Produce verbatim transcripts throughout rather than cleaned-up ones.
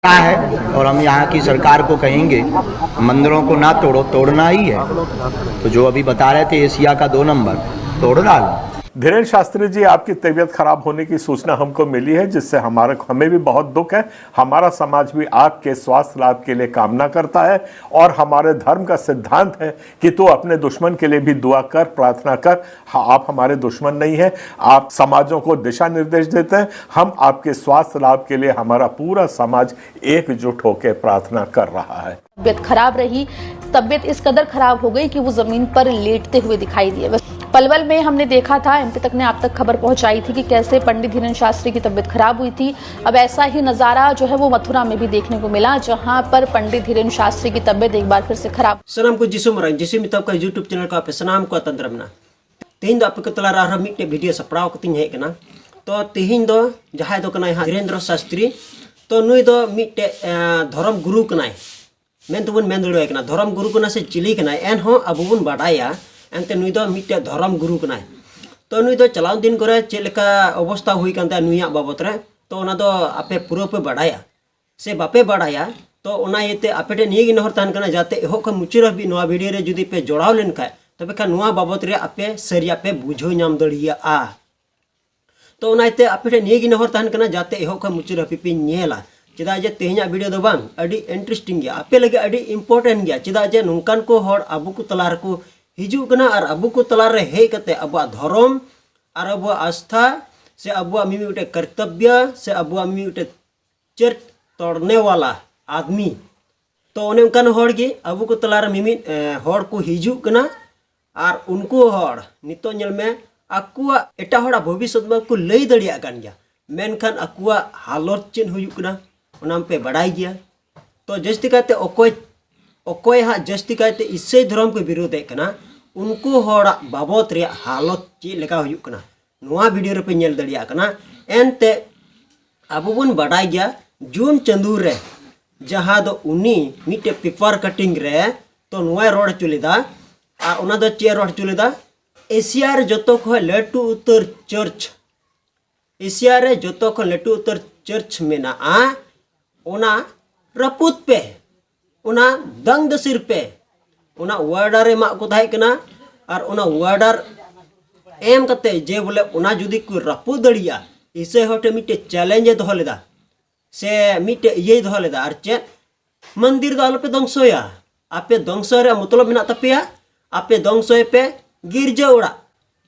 है। और हम यहाँ की सरकार को कहेंगे, मंदिरों को ना तोड़ो, तोड़ना ही है। तो जो अभी बता रहे थे एशिया का दो नंबर, तोड़ डालो। धीरेन्द्र शास्त्री जी, आपकी तबीयत खराब होने की सूचना हमको मिली है, जिससे हमारे हमें भी बहुत दुख है। हमारा समाज भी आपके स्वास्थ्य लाभ के लिए कामना करता है और हमारे धर्म का सिद्धांत है कि तू अपने दुश्मन के लिए भी दुआ कर, प्रार्थना कर। हाँ, आप हमारे दुश्मन नहीं हैं, आप समाजों को दिशा निर्देश देते हैं। हम आपके स्वास्थ्य लाभ के लिए, हमारा पूरा समाज एकजुट होकर प्रार्थना कर रहा है। तबीयत खराब रही। तबीयत इस कदर खराब हो गई कि वो जमीन पर लेटते हुए दिखाई दिए। पलवल में हमने देखा था, एमपी तक ने आप तक खबर पहुंचाई थी कि कैसे पंडित धीरेन्द्र शास्त्री की तबीयत खराब हुई थी। अब ऐसा ही नजारा जो है वो मथुरा में भी देखने को मिला, जहां पर पंडित धीरेन्द्र शास्त्री की तबीयत एक बार फिर से खराब। ᱥᱟᱱᱟᱢ ᱠᱚ ᱡᱤᱥᱩ ᱢᱟᱨᱟᱝ ᱡᱤᱥᱩ ᱢᱮᱛᱟᱢ ᱠᱟᱱ YouTube channel ᱠᱚ ᱟᱯᱮ ᱥᱟᱱᱟᱢ ᱠᱚ ᱟᱛᱟᱝ ᱫᱟᱨᱟᱢ ᱱᱟ᱾ ᱛᱮᱦᱮᱧ ᱫᱚ ᱟᱯᱮ ᱠᱚ ᱛᱟᱞᱟᱨᱮ ᱟᱨᱦᱚᱸ ᱢᱤᱫᱴᱮᱡ video ᱥᱟᱯᱲᱟᱣ ᱠᱟᱛᱮᱧ ᱦᱮᱡ ᱟᱠᱟᱱᱟ᱾ ᱛᱚ ᱛᱮᱦᱮᱧ ᱫᱚ ᱡᱟᱦᱟᱸᱭ ᱫᱚ ᱠᱟᱱᱟᱭ ᱦᱟᱸᱜ ᱫᱷᱤᱨᱮᱱᱫᱨᱚ ᱥᱟᱥᱛᱨᱤ, ᱛᱚ ᱱᱩᱭ ᱫᱚ ᱢᱤᱫᱴᱮᱡ ᱮᱸ, ᱫᱷᱚᱨᱚᱢ ᱜᱩᱨᱩ ᱠᱟᱱᱟᱭ ᱢᱮᱱ ᱛᱮᱵᱚᱱ ᱢᱮᱱ ᱫᱟᱲᱮᱣᱟᱭ ᱠᱟᱱᱟ᱾ ᱫᱷᱚᱨᱚᱢ ᱜᱩᱨᱩ ᱠᱟᱱᱟᱭ ᱥᱮ ᱪᱤᱞᱤ ᱠᱟᱱᱟᱭ, ᱮᱱᱦᱚᱸ ᱟᱵᱚ ᱵᱚᱱ ᱵᱟᱰᱟᱭᱟ ᱮᱱᱛᱮ ᱱᱩᱭ ᱫᱚ ᱢᱤᱫᱴᱮᱡ ᱫᱷᱚᱨᱚᱢ ᱜᱩᱨᱩ ᱠᱟᱱᱟᱭ᱾ ᱛᱚ ᱱᱩᱭ ᱫᱚ ᱪᱟᱞᱟᱣ ᱫᱤᱱ ᱠᱚᱨᱮ ᱪᱮᱫ ᱞᱮᱠᱟ ᱚᱵᱚᱥᱛᱟ ᱦᱩᱭ ᱠᱟᱱ ᱛᱟᱭᱟ ᱱᱩᱭᱟᱜ ᱵᱟᱵᱚᱛ ᱨᱮ, ᱛᱚ ᱚᱱᱟ ᱫᱚ ᱟᱯᱮ ᱯᱩᱨᱟᱹ ᱯᱮ ᱵᱟᱰᱟᱭᱟ ᱥᱮ ᱵᱟᱯᱮ ᱵᱟᱰᱟᱭᱟ᱾ ᱛᱚ ᱚᱱᱟ ᱤᱭᱟᱹᱛᱮ ᱟᱯᱮ ᱴᱷᱮᱱ ᱱᱤᱭᱟᱹ ᱜᱮ ᱱᱮᱦᱚᱨ ᱛᱟᱦᱮᱱ ᱠᱟᱱᱟ, ᱡᱟᱛᱮ ᱮᱦᱚᱵ ᱠᱷᱚᱱ ᱢᱩᱪᱟᱹᱫ ᱦᱟᱹᱵᱤᱡ ᱱᱚᱣᱟ video ᱨᱮ ᱡᱩᱫᱤ ᱯᱮ ᱡᱚᱲᱟᱣ ᱞᱮᱱᱠᱷᱟᱱ, ᱛᱚᱵᱮ ᱠᱷᱟᱱ ᱱᱚᱣᱟ ᱵᱟᱵᱚᱛ ᱨᱮ ᱟᱯᱮ ᱥᱟᱹᱨᱤᱭᱟᱜ ᱯᱮ ᱵᱩᱡᱷᱟᱹᱣ ᱧᱟᱢ ᱫᱟᱲᱮᱭᱟᱜᱼᱟ᱾ ᱛᱚ ᱚᱱᱟ ᱤᱭᱟᱹᱛᱮ ᱟᱯᱮ ᱴᱷᱮᱱ ᱱᱤᱭᱟᱹ ᱜᱮ ᱱᱮᱦᱚᱨ ᱛᱟᱦᱮᱱ ᱠᱟᱱᱟ, ᱡᱟᱛᱮ ᱮᱦᱚᱵ ᱠᱷᱚᱱ ᱢᱩᱪᱟᱹᱫ ᱦᱟᱹᱵᱤᱡ ᱯᱮ ᱧᱮᱞᱟ᱾ ᱪᱮᱫᱟᱜ ᱡᱮ ᱛᱮᱦᱮᱧᱟᱜ video ᱫᱚ ᱵᱟᱝ, ᱟᱹᱰᱤ interesting ᱜᱮᱭᱟ, ᱟᱯᱮ ᱞᱟᱹᱜᱤᱫ ᱟᱹᱰᱤ important ᱜᱮᱭᱟ᱾ ᱪᱮᱫᱟᱜ ᱡᱮ ᱱᱚᱝᱠᱟᱱ ᱠᱚ ᱦᱚᱲ ᱟᱵᱚ ᱠᱚ ᱛᱟᱞᱟ ᱨᱮᱠᱚ ᱦᱤᱡᱩᱜ ᱠᱟᱱᱟ ᱟᱨ ᱟᱵᱚ ᱠᱚ ᱛᱟᱞᱟ ᱨᱮ ᱦᱮᱡ ᱠᱟᱛᱮ ᱟᱵᱚᱣᱟᱜ ᱫᱷᱚᱨᱚᱢ ᱟᱨ ᱟᱵᱚᱣᱟᱜ ᱟᱥᱛᱷᱟ ᱥᱮ ᱟᱵᱚᱣᱟᱜ ᱢᱤᱢᱤᱫ ᱢᱤᱫᱴᱮᱡ ᱠᱚᱨᱛᱚᱵᱵᱚ ᱥᱮ ᱟᱵᱚᱣᱟᱜ ᱢᱤᱢᱤᱫ ᱢᱤᱫᱴᱮᱡ ᱪᱮᱫ ᱛᱚᱲᱱᱮ ᱣᱟᱞᱟ ᱟᱫᱢᱤ᱾ ᱛᱚ ᱚᱱᱮ ᱚᱱᱠᱟᱱ ᱦᱚᱲ ᱜᱮ ᱟᱵᱚ ᱠᱚ ᱛᱟᱞᱟᱨᱮ ᱢᱤᱢᱤᱫ ᱮ, ᱦᱚᱲ ᱠᱚ ᱦᱤᱡᱩᱜ ᱠᱟᱱᱟ᱾ ᱟᱨ ᱩᱱᱠᱩ ᱦᱚᱲ ᱱᱤᱛᱚᱜ ᱧᱮᱞ ᱢᱮ, ᱟᱠᱚᱣᱟᱜ ᱮᱴᱟᱜ ᱦᱚᱲᱟᱜ ᱵᱷᱚᱵᱤᱥᱥᱚᱛ ᱢᱟ ᱠᱚ ᱞᱟᱹᱭ ᱫᱟᱲᱮᱭᱟᱜ ᱠᱟᱱ ᱜᱮᱭᱟ, ᱢᱮᱱᱠᱷᱟᱱ ᱟᱠᱚᱣᱟᱜ ᱦᱟᱞᱚᱛ ᱪᱮᱫ ᱦᱩᱭᱩᱜ ᱠᱟᱱᱟ ᱚᱱᱟ ᱢᱟᱯᱮ ᱵᱟᱰᱟᱭ ᱜᱮᱭᱟ᱾ ᱛᱚ ᱡᱟᱹᱥᱛᱤ ᱠᱟᱭᱛᱮ ᱚᱠᱚᱭ ᱚᱠᱚᱭ ᱦᱟᱸᱜ ᱡᱟᱹᱥᱛᱤ ᱠᱟᱭᱛᱮ ᱤᱥᱟᱹᱭ ᱫᱷᱚᱨᱚᱢ ᱠᱚ ᱵᱤᱨᱳᱫᱮᱫ ᱠᱟᱱᱟ, ᱩᱱᱠᱩ ᱦᱚᱲᱟᱜ ᱵᱟᱵᱚᱛ ᱨᱮᱭᱟᱜ ᱦᱟᱞᱚᱛ ᱪᱮᱫ ᱞᱮᱠᱟ ᱦᱩᱭᱩᱜ ᱠᱟᱱᱟ, ᱱᱚᱣᱟ video ᱨᱮᱯᱮ ᱧᱮᱞ ᱫᱟᱲᱮᱭᱟᱜ ᱠᱟᱱᱟ᱾ ᱮᱱᱛᱮ ᱟᱵᱚ ᱵᱚᱱ ᱵᱟᱰᱟᱭ ᱜᱮᱭᱟ, ᱡᱩᱱ ᱪᱟᱸᱫᱳ ᱨᱮ ᱡᱟᱦᱟᱸ ᱫᱚ ᱩᱱᱤ ᱢᱤᱫᱴᱮᱡ paper cutting ᱨᱮ ᱛᱚ ᱱᱚᱣᱟᱭ ᱨᱚᱲ ᱦᱚᱪᱚ ᱞᱮᱫᱟ᱾ ᱟᱨ ᱚᱱᱟ ᱫᱚ ᱪᱮᱫ ᱮ ᱨᱚᱲ ᱦᱚᱪᱚ ᱞᱮᱫᱟ? ᱮᱥᱤᱭᱟ ᱨᱮ ᱡᱚᱛᱚ ᱠᱷᱚᱱ ᱞᱟᱹᱴᱩ ᱩᱛᱟᱹᱨ church, ᱮᱥᱤᱭᱟ ᱨᱮ ᱡᱚᱛᱚ ᱠᱷᱚᱱ ᱞᱟᱹᱴᱩ ᱩᱛᱟᱹᱨ church ᱢᱮᱱᱟᱜᱼᱟ, ᱚᱱᱟ ᱨᱟᱹᱯᱩᱫ ᱯᱮ, ᱚᱱᱟ ᱫᱟᱝ ᱫᱟᱹᱥᱤᱨ ᱯᱮ᱾ ᱚᱱᱟ ᱚᱣᱟᱨᱰᱟᱨ ᱮ ᱮᱢᱟᱜ ᱠᱚ ᱛᱟᱦᱮᱸ ᱠᱟᱱᱟ᱾ ᱟᱨ ᱚᱱᱟ ᱚᱣᱟᱨᱰᱟᱨ ᱮᱢ ᱠᱟᱛᱮ ᱡᱮ ᱵᱚᱞᱮ ᱚᱱᱟ ᱡᱩᱫᱤ ᱠᱚ ᱨᱟᱹᱯᱩᱫ ᱫᱟᱲᱮᱭᱟᱜᱼᱟ, ᱤᱥᱟᱹᱭ ᱦᱚᱲ ᱴᱷᱮᱱ ᱢᱤᱫᱴᱮᱡ ᱪᱮᱞᱮᱧᱡᱽ ᱮ ᱫᱚᱦᱚ ᱞᱮᱫᱟ, ᱥᱮ ᱢᱤᱫᱴᱮᱡ ᱤᱭᱟᱹᱭ ᱫᱚᱦᱚ ᱞᱮᱫᱟ᱾ ᱟᱨ ᱪᱮᱫ, ᱢᱚᱱᱫᱤᱨ ᱫᱚ ᱟᱞᱚᱯᱮ ᱫᱷᱚᱝᱥᱚᱭᱟ, ᱟᱯᱮ ᱫᱷᱚᱝᱥᱚ ᱨᱮᱭᱟᱜ ᱢᱚᱛᱞᱚᱵ ᱢᱮᱱᱟᱜ ᱛᱟᱯᱮᱭᱟ, ᱟᱯᱮ ᱫᱷᱚᱝᱥᱚᱭ ᱯᱮ ᱜᱤᱨᱡᱟᱹ ᱚᱲᱟᱜ᱾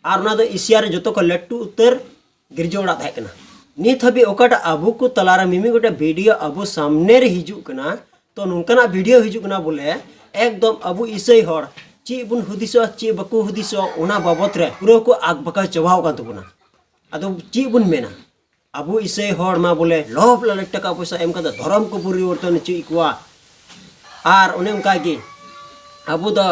ᱟᱨ ᱚᱱᱟ ᱫᱚ ᱮᱥᱤᱭᱟ ᱨᱮ ᱡᱚᱛᱚ ᱠᱷᱚᱱ ᱞᱟᱹᱴᱩ ᱩᱛᱟᱹᱨ ᱜᱤᱨᱡᱟᱹ ᱚᱲᱟᱜ ᱛᱟᱦᱮᱸ ᱠᱟᱱᱟ᱾ ᱱᱤᱛ ᱦᱟᱹᱵᱤᱡ ᱚᱠᱟᱴᱟᱜ ᱟᱵᱚ ᱠᱚ ᱛᱟᱞᱟᱨᱮ ᱢᱤᱢᱤᱫ ᱜᱚᱴᱮᱡ ᱵᱷᱤᱰᱤᱭᱳ ᱟᱵᱚ ᱥᱟᱢᱱᱮ ᱨᱮ ᱦᱤᱡᱩᱜ ᱠᱟᱱᱟ, ᱛᱚ ᱱᱚᱝᱠᱟᱱᱟᱜ ᱵᱷᱤᱰᱤᱭᱳ ᱦᱤᱡᱩᱜ ᱠᱟᱱᱟ ᱵᱚᱞᱮ ᱮᱠᱫᱚᱢ ᱟᱵᱚ ᱤᱥᱟᱹᱭ ᱦᱚᱲ ᱪᱮᱫ ᱵᱚᱱ ᱦᱩᱫᱤᱥᱚᱜᱼᱟ, ᱪᱮᱫ ᱵᱟᱠᱚ ᱦᱩᱫᱤᱥᱚᱜᱼᱟ, ᱚᱱᱟ ᱵᱟᱵᱚᱛ ᱨᱮ ᱯᱩᱨᱟᱹ ᱠᱚ ᱟᱠᱵᱟᱠᱟᱣ ᱪᱟᱵᱟᱣ ᱟᱠᱟᱱ ᱛᱟᱵᱚᱱᱟ᱾ ᱟᱫᱚ ᱪᱮᱫ ᱵᱚᱱ ᱢᱮᱱᱟ? ᱟᱵᱚ ᱤᱥᱟᱹᱭ ᱦᱚᱲ ᱢᱟ ᱵᱚᱞᱮ ᱞᱳᱵᱷ ᱞᱟᱞᱚᱪ ᱴᱟᱠᱟ ᱯᱚᱭᱥᱟ ᱮᱢ ᱠᱟᱛᱮ ᱫᱷᱚᱨᱚᱢ ᱠᱚ ᱯᱚᱨᱤᱵᱚᱨᱛᱚᱱ ᱦᱚᱪᱚᱭᱮᱫ ᱠᱚᱣᱟ᱾ ᱟᱨ ᱚᱱᱮ ᱚᱱᱠᱟ ᱜᱮ ᱟᱵᱚ ᱫᱚ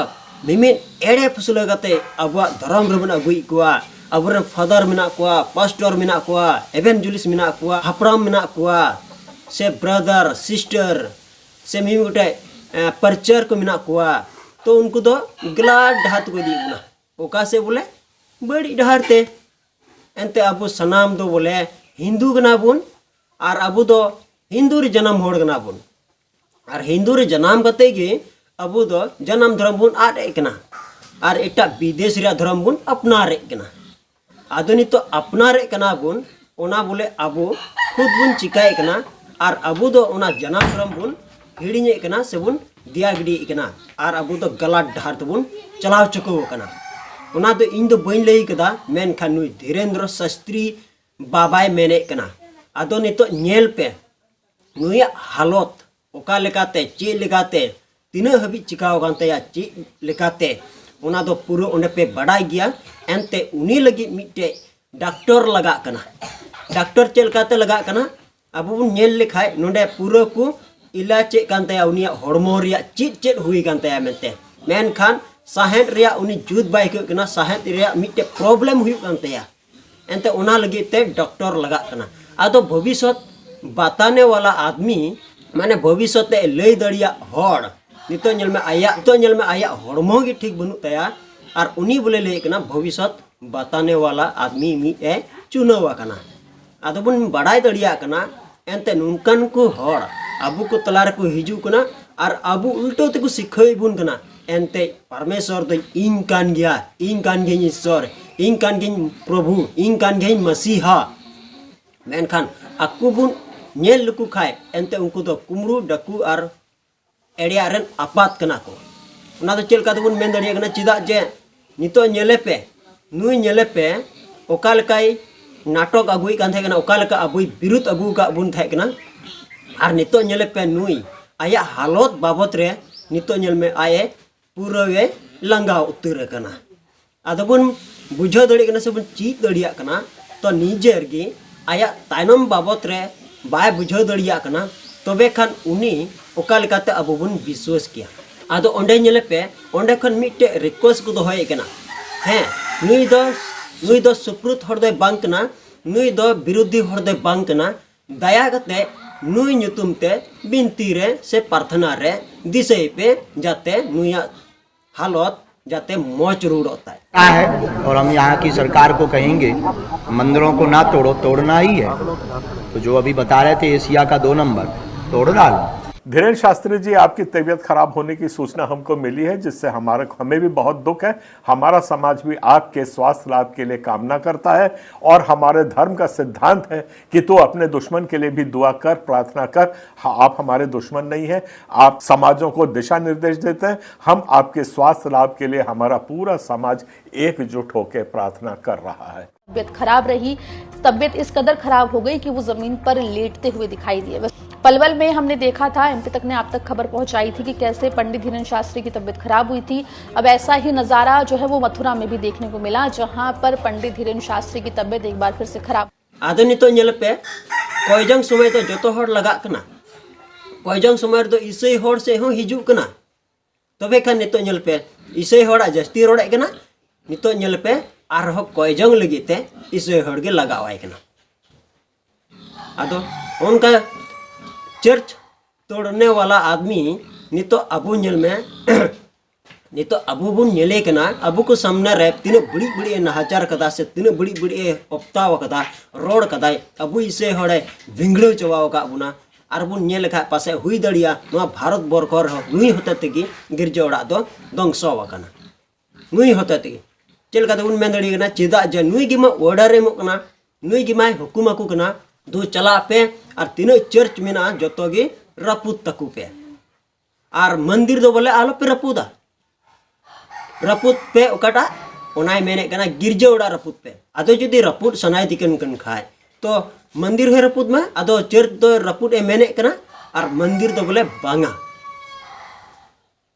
ᱢᱤᱢᱤᱫ ᱮᱲᱮ ᱯᱷᱩᱥᱞᱟᱹ ᱠᱟᱛᱮ ᱟᱵᱚᱣᱟᱜ ᱫᱷᱚᱨᱚᱢ ᱨᱮᱵᱚᱱ ᱟᱹᱜᱩᱭᱮᱫ ᱠᱚᱣᱟ᱾ ᱟᱵᱚᱨᱮᱱ ᱯᱷᱟᱫᱟᱨ ᱢᱮᱱᱟᱜ ᱠᱚᱣᱟ, ᱯᱟᱥᱴᱚᱨ ᱢᱮᱱᱟᱜ ᱠᱚᱣᱟ, ᱮᱵᱷᱮᱱᱡᱩᱞᱤᱥᱴ ᱢᱮᱱᱟᱜ ᱠᱚᱣᱟ, ᱦᱟᱯᱲᱟᱢ ᱢᱮᱱᱟᱜ ᱠᱚᱣᱟ, ᱥᱮ ᱵᱨᱟᱫᱟᱨ ᱥᱤᱥᱴᱟᱨ, ᱥᱮ ᱢᱤᱢᱤᱫ ᱜᱚᱴᱮᱡ ᱯᱟᱨᱪᱟᱨ ᱠᱚ ᱢᱮᱱᱟᱜ ᱠᱚᱣᱟ᱾ ᱛᱚ ᱩᱱᱠᱩ ᱫᱚ ᱜᱞᱟᱰ ᱰᱟᱦᱟᱨ ᱛᱮᱠᱚ ᱤᱫᱤᱭᱮᱫ ᱵᱚᱱᱟ᱾ ᱚᱠᱟ ᱥᱮᱫ ᱵᱚᱞᱮ? ᱵᱟᱹᱲᱤᱡ ᱰᱟᱦᱟᱨ ᱛᱮ᱾ ᱮᱱᱛᱮ ᱟᱵᱚ ᱥᱟᱱᱟᱢ ᱫᱚ ᱵᱚᱞᱮ ᱦᱤᱱᱫᱩ ᱠᱟᱱᱟ ᱵᱚᱱ, ᱟᱨ ᱟᱵᱚ ᱫᱚ ᱦᱤᱱᱫᱩ ᱨᱮ ᱡᱟᱱᱟᱢ ᱦᱚᱲ ᱠᱟᱱᱟ ᱵᱚᱱ᱾ ᱟᱨ ᱦᱤᱱᱫᱩ ᱨᱮ ᱡᱟᱱᱟᱢ ᱠᱟᱛᱮ ᱜᱮ ᱟᱵᱚ ᱫᱚ ᱡᱟᱱᱟᱢ ᱫᱷᱚᱨᱚᱢ ᱵᱚᱱ ᱟᱫ ᱮᱫ ᱠᱟᱱᱟ, ᱟᱨ ᱮᱴᱟᱜ ᱵᱤᱫᱮᱥ ᱨᱮᱭᱟᱜ ᱫᱷᱚᱨᱚᱢ ᱵᱚᱱ ᱟᱯᱱᱟᱨᱮᱫ ᱠᱟᱱᱟ᱾ ᱟᱫᱚ ᱱᱤᱛᱚᱜ ᱟᱯᱱᱟᱨᱮᱫ ᱠᱟᱱᱟ ᱵᱚᱱ, ᱚᱱᱟ ᱵᱚᱞᱮ ᱟᱵᱚ ᱠᱷᱩᱫ ᱵᱚᱱ ᱪᱤᱠᱟᱭᱮᱫ ᱠᱟᱱᱟ᱾ ᱟᱨ ᱟᱵᱚ ᱫᱚ ᱚᱱᱟ ᱡᱟᱱᱟᱢ ᱫᱷᱚᱨᱚᱢ ᱵᱚᱱ ᱦᱤᱲᱤᱧᱮᱫ ᱠᱟᱱᱟ ᱥᱮᱵᱚᱱ ᱫᱮᱭᱟ ᱜᱤᱰᱤᱭᱮᱫ ᱠᱟᱱᱟ, ᱟᱨ ᱟᱵᱚ ᱫᱚ ᱜᱟᱞᱟᱛ ᱰᱟᱦᱟᱨ ᱛᱮᱵᱚᱱ ᱪᱟᱞᱟᱣ ᱪᱩᱠᱟᱹᱣ ᱟᱠᱟᱱᱟ᱾ ᱚᱱᱟ ᱫᱚ ᱤᱧ ᱫᱚ ᱵᱟᱹᱧ ᱞᱟᱹᱭ ᱠᱟᱫᱟ, ᱢᱮᱱᱠᱷᱟᱱ ᱱᱩᱭ ᱫᱷᱤᱨᱮᱱᱫᱨᱚ ᱥᱟᱥᱛᱨᱤ ᱵᱟᱵᱟᱭ ᱢᱮᱱᱮᱫ ᱠᱟᱱᱟ᱾ ᱟᱫᱚ ᱱᱤᱛᱚᱜ ᱧᱮᱞ ᱯᱮ, ᱱᱩᱭᱟᱜ ᱦᱟᱞᱚᱛ ᱚᱠᱟ ᱞᱮᱠᱟᱛᱮ, ᱪᱮᱫ ᱞᱮᱠᱟᱛᱮ, ᱛᱤᱱᱟᱹᱜ ᱦᱟᱹᱵᱤᱡ ᱪᱤᱠᱟᱣ ᱟᱠᱟᱱ ᱛᱟᱭᱟ, ᱪᱮᱫ ᱞᱮᱠᱟᱛᱮ, ᱚᱱᱟ ᱫᱚ ᱯᱩᱨᱟᱹ ᱚᱸᱰᱮ ᱯᱮ ᱵᱟᱰᱟᱭ ᱜᱮᱭᱟ᱾ ᱮᱱᱛᱮ ᱩᱱᱤ ᱞᱟᱹᱜᱤᱫ ᱢᱤᱫᱴᱮᱡ ᱰᱟᱠᱴᱚᱨ ᱞᱟᱜᱟᱜ ᱠᱟᱱᱟ᱾ ᱰᱟᱠᱴᱚᱨ ᱪᱮᱫ ᱞᱮᱠᱟᱛᱮ ᱞᱟᱜᱟᱜ ᱠᱟᱱᱟ? ᱟᱵᱚ ᱵᱚᱱ ᱧᱮᱞ ᱞᱮᱠᱷᱟᱡ ᱱᱚᱰᱮ ᱯᱩᱨᱟᱹ ᱠᱚ ᱤᱞᱟᱪᱮᱫ ᱠᱟᱱ ᱛᱟᱭᱟ, ᱩᱱᱤᱭᱟᱜ ᱦᱚᱲᱢᱚ ᱨᱮᱭᱟᱜ ᱪᱮᱫ ᱪᱮᱫ ᱦᱩᱭ ᱠᱟᱱ ᱛᱟᱭᱟ ᱢᱮᱱᱛᱮ᱾ ᱢᱮᱱᱠᱷᱟᱱ ᱥᱟᱦᱮᱸᱫ ᱨᱮᱭᱟᱜ ᱩᱱᱤ ᱡᱩᱛ ᱵᱟᱭ ᱟᱹᱭᱠᱟᱹᱜ ᱠᱟᱱᱟ, ᱥᱟᱦᱮᱸᱫ ᱨᱮᱭᱟᱜ ᱢᱤᱫᱴᱮᱡ ᱯᱨᱚᱵᱞᱮᱢ ᱦᱩᱭᱩᱜ ᱠᱟᱱ ᱛᱟᱭᱟ᱾ ᱮᱱᱛᱮ ᱚᱱᱟ ᱞᱟᱹᱜᱤᱫ ᱛᱮ ᱰᱚᱠᱴᱚᱨ ᱞᱟᱜᱟᱜ ᱠᱟᱱᱟ᱾ ᱟᱫᱚ ᱵᱷᱚᱵᱤᱥᱚᱛ ᱵᱟᱛᱟᱱᱮ ᱣᱟᱞᱟ ᱟᱫᱢᱤ, ᱢᱟᱱᱮ ᱵᱷᱚᱵᱤᱥᱚᱛ ᱮ ᱞᱟᱹᱭ ᱫᱟᱲᱮᱭᱟᱜ ᱦᱚᱲ, ᱱᱤᱛᱚᱜ ᱧᱮᱞ ᱢᱮ ᱟᱭᱟᱜ, ᱱᱤᱛᱚᱜ ᱧᱮᱞ ᱢᱮ ᱟᱭᱟᱜ ᱦᱚᱲᱢᱚ ᱜᱮ ᱴᱷᱤᱠ ᱵᱟᱹᱱᱩᱜ ᱛᱟᱭᱟ, ᱟᱨ ᱩᱱᱤ ᱵᱚᱞᱮ ᱞᱟᱹᱭᱮᱫ ᱠᱟᱱᱟ ᱵᱷᱚᱵᱤᱥᱚᱛ ᱵᱟᱛᱟᱱᱮ ᱣᱟᱞᱟ ᱟᱫᱢᱤ ᱢᱤᱫ ᱮ ᱪᱩᱱᱟᱹᱣ ᱟᱠᱟᱱᱟ᱾ ᱟᱫᱚ ᱵᱚᱱ ᱵᱟᱰᱟᱭ ᱫᱟᱲᱮᱭᱟᱜ ᱠᱟᱱᱟ ᱮᱱᱛᱮ ᱱᱚᱝᱠᱟᱱ ᱠᱚ ᱦᱚᱲ ᱟᱵᱚ ᱠᱚ ᱛᱟᱞᱟ ᱨᱮᱠᱚ ᱦᱤᱡᱩᱜ ᱠᱟᱱᱟ ᱟᱨ ᱟᱵᱚ ᱩᱞᱴᱟᱹ ᱛᱮᱠᱚ ᱥᱤᱠᱷᱟᱹᱣᱮᱫ ᱵᱚᱱ ᱠᱟᱱᱟ᱾ ᱮᱱᱛᱮ ᱯᱟᱨᱢᱮᱥᱚᱨ ᱫᱚ ᱤᱧ ᱠᱟᱱ ᱜᱮᱭᱟ, ᱤᱧ ᱠᱟᱱ ᱜᱤᱭᱟᱹᱧ ᱤᱥᱥᱚᱨ, ᱤᱧ ᱠᱟᱱ ᱜᱤᱭᱟᱹᱧ ᱯᱨᱚᱵᱷᱩ, ᱤᱧ ᱠᱟᱱ ᱜᱤᱭᱟᱹᱧ ᱢᱟᱥᱤᱦᱟ᱾ ᱢᱮᱱᱠᱷᱟᱱ ᱟᱠᱚ ᱵᱚᱱ ᱧᱮᱞ ᱞᱮᱠᱚ ᱠᱷᱟᱡ ᱮᱱᱛᱮ ᱩᱱᱠᱩ ᱫᱚ ᱠᱩᱢᱲᱩ, ᱰᱟᱹᱠᱩ ᱟᱨ ᱮᱲᱮᱭᱟᱜ ᱨᱮᱱ ᱟᱯᱟᱛ ᱠᱟᱱᱟ ᱠᱚ᱾ ᱚᱱᱟ ᱫᱚ ᱪᱮᱫ ᱞᱮᱠᱟ ᱛᱮᱵᱚᱱ ᱢᱮᱱ ᱫᱟᱲᱮᱭᱟᱜ ᱠᱟᱱᱟ? ᱪᱮᱫᱟᱜ ᱡᱮ ᱱᱤᱛᱚᱜ ᱧᱮᱞᱮ ᱯᱮ, ᱱᱩᱭ ᱧᱮᱞᱮ ᱯᱮ, ᱚᱠᱟ ᱞᱮᱠᱟᱭ ᱱᱟᱴᱚᱠ ᱟᱹᱜᱩᱭᱮᱫ ᱠᱟᱱ ᱛᱟᱦᱮᱸ ᱠᱟᱱᱟ, ᱚᱠᱟ ᱞᱮᱠᱟ ᱟᱵᱚᱭ ᱵᱤᱨᱩᱫ ᱟᱹᱜᱩ ᱟᱠᱟᱫ ᱵᱚᱱ ᱛᱟᱦᱮᱸ ᱠᱟᱱᱟ᱾ ᱟᱨ ᱱᱤᱛᱚᱜ ᱧᱮᱞᱮ ᱯᱮ, ᱱᱩᱭ ᱟᱭᱟᱜ ᱦᱟᱞᱚᱛ ᱵᱟᱵᱚᱛ ᱨᱮ ᱱᱤᱛᱚᱜ ᱧᱮᱞ ᱢᱮ, ᱟᱡ ᱮ ᱯᱩᱨᱟᱹᱣᱮ ᱞᱟᱸᱜᱟ ᱩᱛᱟᱹᱨ ᱟᱠᱟᱱᱟ᱾ ᱟᱫᱚ ᱵᱚᱱ ᱵᱩᱡᱷᱟᱹᱣ ᱫᱟᱲᱮᱭᱟᱜ ᱠᱟᱱᱟ ᱥᱮ ᱵᱚᱱ ᱪᱮᱫ ᱫᱟᱲᱮᱭᱟᱜ ᱠᱟᱱᱟ, ᱛᱚ ᱱᱤᱡᱮᱨ ᱜᱮ ᱟᱭᱟᱜ ᱛᱟᱭᱱᱚᱢ ᱵᱟᱵᱚᱛ ᱨᱮ ᱵᱟᱭ ᱵᱩᱡᱷᱟᱹᱣ ᱫᱟᱲᱮᱭᱟᱜ ᱠᱟᱱᱟ, ᱛᱚᱵᱮ ᱠᱷᱟᱱ ᱩᱱᱤ ᱚᱠᱟ ᱞᱮᱠᱟᱛᱮ ᱟᱵᱚ ᱵᱚᱱ ᱵᱤᱥᱣᱟᱹᱥ ᱠᱮᱭᱟ? ᱟᱫᱚ ᱚᱸᱰᱮ ᱧᱮᱞᱮ ᱯᱮ, ᱚᱸᱰᱮ ᱠᱷᱚᱱ ᱢᱤᱫᱴᱮᱡ ᱨᱤᱠᱣᱮᱥᱴ ᱠᱚ ᱫᱚᱦᱚᱭᱮᱫ ᱠᱟᱱᱟ᱾ ᱦᱮᱸ, ᱱᱩᱭ ᱫᱚ, ᱱᱩᱭ ᱫᱚ ᱥᱩᱯᱨᱩᱛ ᱦᱚᱲ ᱫᱚᱭ ᱵᱟᱝ ᱠᱟᱱᱟ, ᱱᱩᱭ ᱫᱚ ᱵᱤᱨᱳᱫᱷᱤ ᱦᱚᱲ ᱫᱚᱭ ᱵᱟᱝ ᱠᱟᱱᱟ, ᱫᱟᱭᱟ ᱠᱟᱛᱮ ᱱᱩᱭ ᱧᱩᱛᱩᱢ ᱛᱮ ᱵᱤᱱᱛᱤ ᱨᱮ ᱥᱮ ᱯᱨᱟᱨᱛᱷᱚᱱᱟ ᱨᱮ ᱫᱤᱥᱟᱹᱭ ᱯᱮ, ᱡᱟᱛᱮ ᱱᱩᱭᱟᱜ ᱦᱟᱞᱚᱛ ᱡᱟᱛᱮ ᱢᱚᱡᱽ ᱨᱩᱣᱟᱹᱲᱚᱜ ᱛᱟᱭ᱾ है और हम यहाँ की सरकार को कहेंगे, मंदिरों को ना तोड़ो, तोड़ना ही है। तो जो अभी बता रहे थे एशिया का दो नंबर, तोड़ डालो। धीरेन शास्त्री जी, आपकी तबीयत खराब होने की सूचना हमको मिली है, जिससे हमारा, हमें भी बहुत दुख है। हमारा समाज भी आपके स्वास्थ्य लाभ के लिए कामना करता है और हमारे धर्म का सिद्धांत है कि तू अपने दुश्मन के लिए भी दुआ कर, प्रार्थना कर। हाँ, आप हमारे दुश्मन नहीं है, आप समाजों को दिशा निर्देश देते हैं। हम आपके स्वास्थ्य लाभ के लिए हमारा पूरा समाज एकजुट होकर प्रार्थना कर रहा है। तबीयत खराब रही। तबीयत इस कदर खराब हो गई कि वो जमीन पर लेटते हुए दिखाई दिए। पलवल में हमने देखा था, एमपी तक ने आप तक खबर पहुंचाई थी कि कैसे पंडित धीरेन शास्त्री की तबीयत खराब हुई थी। अब ऐसा ही नजारा जो है वो मथुरा में भी देखने को मिला, जहां पर पंडित धीरेन शास्त्री की तबीयत एक बार फिर से खराब। ᱟᱫᱚ ᱱᱤᱛᱚᱜ ᱧᱮᱞ ᱯᱮ, ᱠᱚᱭᱡᱚᱝ ᱥᱚᱢᱚᱭ ᱫᱚ ᱡᱚᱛᱚ ᱦᱚᱲ ᱞᱟᱜᱟᱜ ᱠᱟᱱᱟ, ᱠᱚᱭᱡᱚᱝ ᱥᱚᱢᱚᱭ ᱨᱮᱫᱚ ᱤᱥᱟᱹᱭ ᱦᱚᱲ ᱥᱮᱫ ᱦᱚᱸ ᱦᱤᱡᱩᱜ ᱠᱟᱱᱟ᱾ ᱛᱚᱵᱮ ᱠᱷᱟᱱ ᱱᱤᱛᱚᱜ ᱧᱮᱞ ᱯᱮ, ᱤᱥᱟᱹᱭ ᱦᱚᱲᱟᱜ ᱡᱟᱹᱥᱛᱤ ᱨᱚᱲᱮᱫ ᱠᱟᱱᱟ᱾ ᱱᱤᱛᱚᱜ ᱧᱮᱞ ᱯᱮ, ᱟᱨᱦᱚᱸ ᱠᱚᱭᱡᱚᱝ ᱞᱟᱹᱜᱤᱫ ᱛᱮ ᱤᱥᱟᱹᱭ ᱦᱚᱲ ᱜᱮ ᱞᱟᱜᱟᱣᱟᱭ ᱠᱟᱱᱟ᱾ ᱟᱫᱚ ᱚᱱᱠᱟ ᱪᱟᱨᱪ ᱛᱳᱲᱱᱮ ᱣᱟᱞᱟ ᱟᱫᱢᱤ ᱱᱤᱛᱚᱜ ᱟᱵᱚ ᱧᱮᱞ ᱢᱮ, ᱱᱤᱛᱚᱜ ᱟᱵᱚ ᱵᱚᱱ ᱧᱮᱞᱮ ᱠᱟᱱᱟ, ᱟᱵᱚ ᱠᱚ ᱥᱟᱢᱱᱮ ᱨᱮ ᱛᱤᱱᱟᱹᱜ ᱵᱟᱹᱲᱤᱡ ᱵᱟᱹᱲᱤᱡ ᱮ ᱱᱟᱦᱟᱪᱟᱨ ᱠᱟᱫᱟ ᱥᱮ ᱛᱤᱱᱟᱹᱜ ᱵᱟᱹᱲᱤᱡ ᱵᱟᱹᱲᱤᱡ ᱮ ᱚᱯᱛᱟᱣ ᱟᱠᱟᱫᱟ, ᱨᱚᱲ ᱠᱟᱫᱟᱭ, ᱟᱵᱚ ᱤᱥᱟᱹᱭ ᱦᱚᱲᱮ ᱵᱷᱤᱝᱲᱟᱹᱣ ᱪᱟᱵᱟᱣ ᱟᱠᱟᱫ ᱵᱚᱱᱟ᱾ ᱟᱨ ᱵᱚᱱ ᱧᱮᱞ ᱞᱮᱠᱷᱟᱡ ᱯᱟᱥᱮᱡ ᱦᱩᱭ ᱫᱟᱲᱮᱭᱟᱜᱼᱟ ᱱᱚᱣᱟ ᱵᱷᱟᱨᱚᱛ ᱵᱚᱨᱠᱚ ᱨᱮᱦᱚᱸ ᱱᱩᱭ ᱦᱚᱛᱮ ᱛᱮᱜᱮ ᱜᱤᱨᱡᱟᱹ ᱚᱲᱟᱜ ᱫᱚ ᱫᱷᱚᱝᱥᱚ ᱟᱠᱟᱱᱟ᱾ ᱱᱩᱭ ᱦᱚᱛᱮ ᱛᱮᱜᱮ᱾ ᱪᱮᱫ ᱞᱮᱠᱟ ᱛᱮᱵᱚᱱ ᱢᱮᱱ ᱫᱟᱲᱮᱭᱟᱜ ᱠᱟᱱᱟ? ᱪᱮᱫᱟᱜ ᱡᱮ ᱱᱩᱭ ᱜᱮ ᱢᱟ order ᱮ ᱮᱢᱚᱜ ᱠᱟᱱᱟ, ᱱᱩᱭ ᱜᱮ ᱢᱟᱭ ᱦᱩᱠᱩᱢ ᱟᱠᱚ ᱠᱟᱱᱟ, "ᱫᱩ ᱪᱟᱞᱟᱜ ᱯᱮ ᱟᱨ ᱛᱤᱱᱟᱹᱜ church ᱢᱮᱱᱟᱜᱼᱟ ᱡᱚᱛᱚ ᱜᱮ ᱨᱟᱹᱯᱩᱫ ᱛᱟᱠᱚ ᱯᱮ᱾ ᱟᱨ ᱢᱚᱱᱫᱤᱨ ᱫᱚ ᱵᱚᱞᱮ ᱟᱞᱚ ᱯᱮ ᱨᱟᱹᱯᱩᱫᱟ, ᱨᱟᱹᱯᱩᱫ ᱯᱮ ᱚᱠᱟᱴᱟᱜ?" ᱚᱱᱟᱭ ᱢᱮᱱᱮᱫ ᱠᱟᱱᱟ ᱜᱤᱨᱡᱟᱹ ᱚᱲᱟᱜ ᱨᱟᱹᱯᱩᱫ ᱯᱮ᱾ ᱟᱫᱚ ᱡᱩᱫᱤ ᱨᱟᱹᱯᱩᱫ ᱥᱟᱱᱟᱭᱮᱫᱮ ᱠᱟᱱ ᱠᱷᱟᱡ ᱛᱚ ᱢᱚᱱᱫᱤᱨ ᱦᱚᱸᱭ ᱨᱟᱹᱯᱩᱫ ᱢᱟ, ᱟᱫᱚ church ᱫᱚ ᱨᱟᱹᱯᱩᱫ ᱮ ᱢᱮᱱᱮᱫ ᱠᱟᱱᱟ ᱟᱨ ᱢᱚᱱᱫᱤᱨ ᱫᱚ ᱵᱚᱞᱮ ᱵᱟᱝᱟ᱾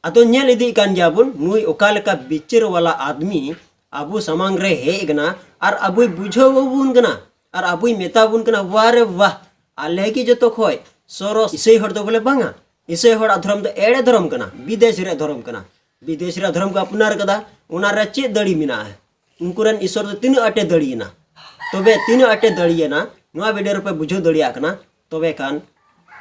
ᱟᱫᱚ ᱧᱮᱞ ᱤᱫᱤᱜ ᱠᱟᱱ ᱜᱮᱭᱟ ᱵᱚᱱ, ᱱᱩᱭ ᱚᱠᱟ ᱞᱮᱠᱟ ᱵᱤᱪᱟᱹᱨ ᱣᱟᱞᱟ ᱟᱫᱢᱤ ᱟᱵᱚ ᱥᱟᱢᱟᱝ ᱨᱮ ᱦᱮᱡ ᱟᱠᱟᱱᱟ ᱟᱨ ᱟᱵᱚᱭ ᱵᱩᱡᱷᱟᱹᱣ ᱟᱵᱚᱱ ᱠᱟᱱᱟ ᱟᱨ ᱟᱵᱚᱭ ᱢᱮᱛᱟ ᱵᱚᱱ ᱠᱟᱱᱟ, "ᱣᱟ ᱨᱮ ᱣᱟᱦ, ᱟᱞᱮ ᱜᱮ ᱡᱚᱛᱚ ᱠᱷᱚᱡ ᱥᱚᱨᱚᱥ ᱤᱥᱟᱹᱭ ᱦᱚᱲ ᱫᱚ ᱵᱚᱞᱮ ᱵᱟᱝᱟ, ᱤᱥᱟᱹᱭ ᱦᱚᱲᱟᱜ ᱫᱷᱚᱨᱚᱢ ᱫᱚ ᱮᱲᱮ ᱫᱷᱚᱨᱚᱢ ᱠᱟᱱᱟ, ᱵᱤᱫᱮᱥ ᱨᱮᱭᱟᱜ ᱫᱷᱚᱨᱚᱢ ᱠᱟᱱᱟ, ᱵᱤᱫᱮᱥ ᱨᱮᱭᱟᱜ ᱫᱷᱚᱨᱚᱢ ᱠᱚ ᱟᱯᱱᱟᱨ ᱠᱟᱫᱟ, ᱚᱱᱟ ᱨᱮ ᱪᱮᱫ ᱫᱟᱲᱮ ᱢᱮᱱᱟᱜᱼᱟ?" ᱩᱱᱠᱩ ᱨᱮᱱ ᱤᱥᱚᱨ ᱫᱚ ᱛᱤᱱᱟᱹᱜ ᱟᱸᱴᱮ ᱫᱟᱲᱮᱭᱮᱱᱟ? ᱛᱚᱵᱮ ᱛᱤᱱᱟᱹᱜ ᱟᱸᱴᱮ ᱫᱟᱲᱮᱭᱮᱱᱟ, ᱱᱚᱣᱟ video ᱨᱮᱯᱮ ᱵᱩᱡᱷᱟᱹᱣ ᱫᱟᱲᱮᱭᱟᱜ ᱠᱟᱱᱟ᱾ ᱛᱚᱵᱮ ᱠᱷᱟᱱ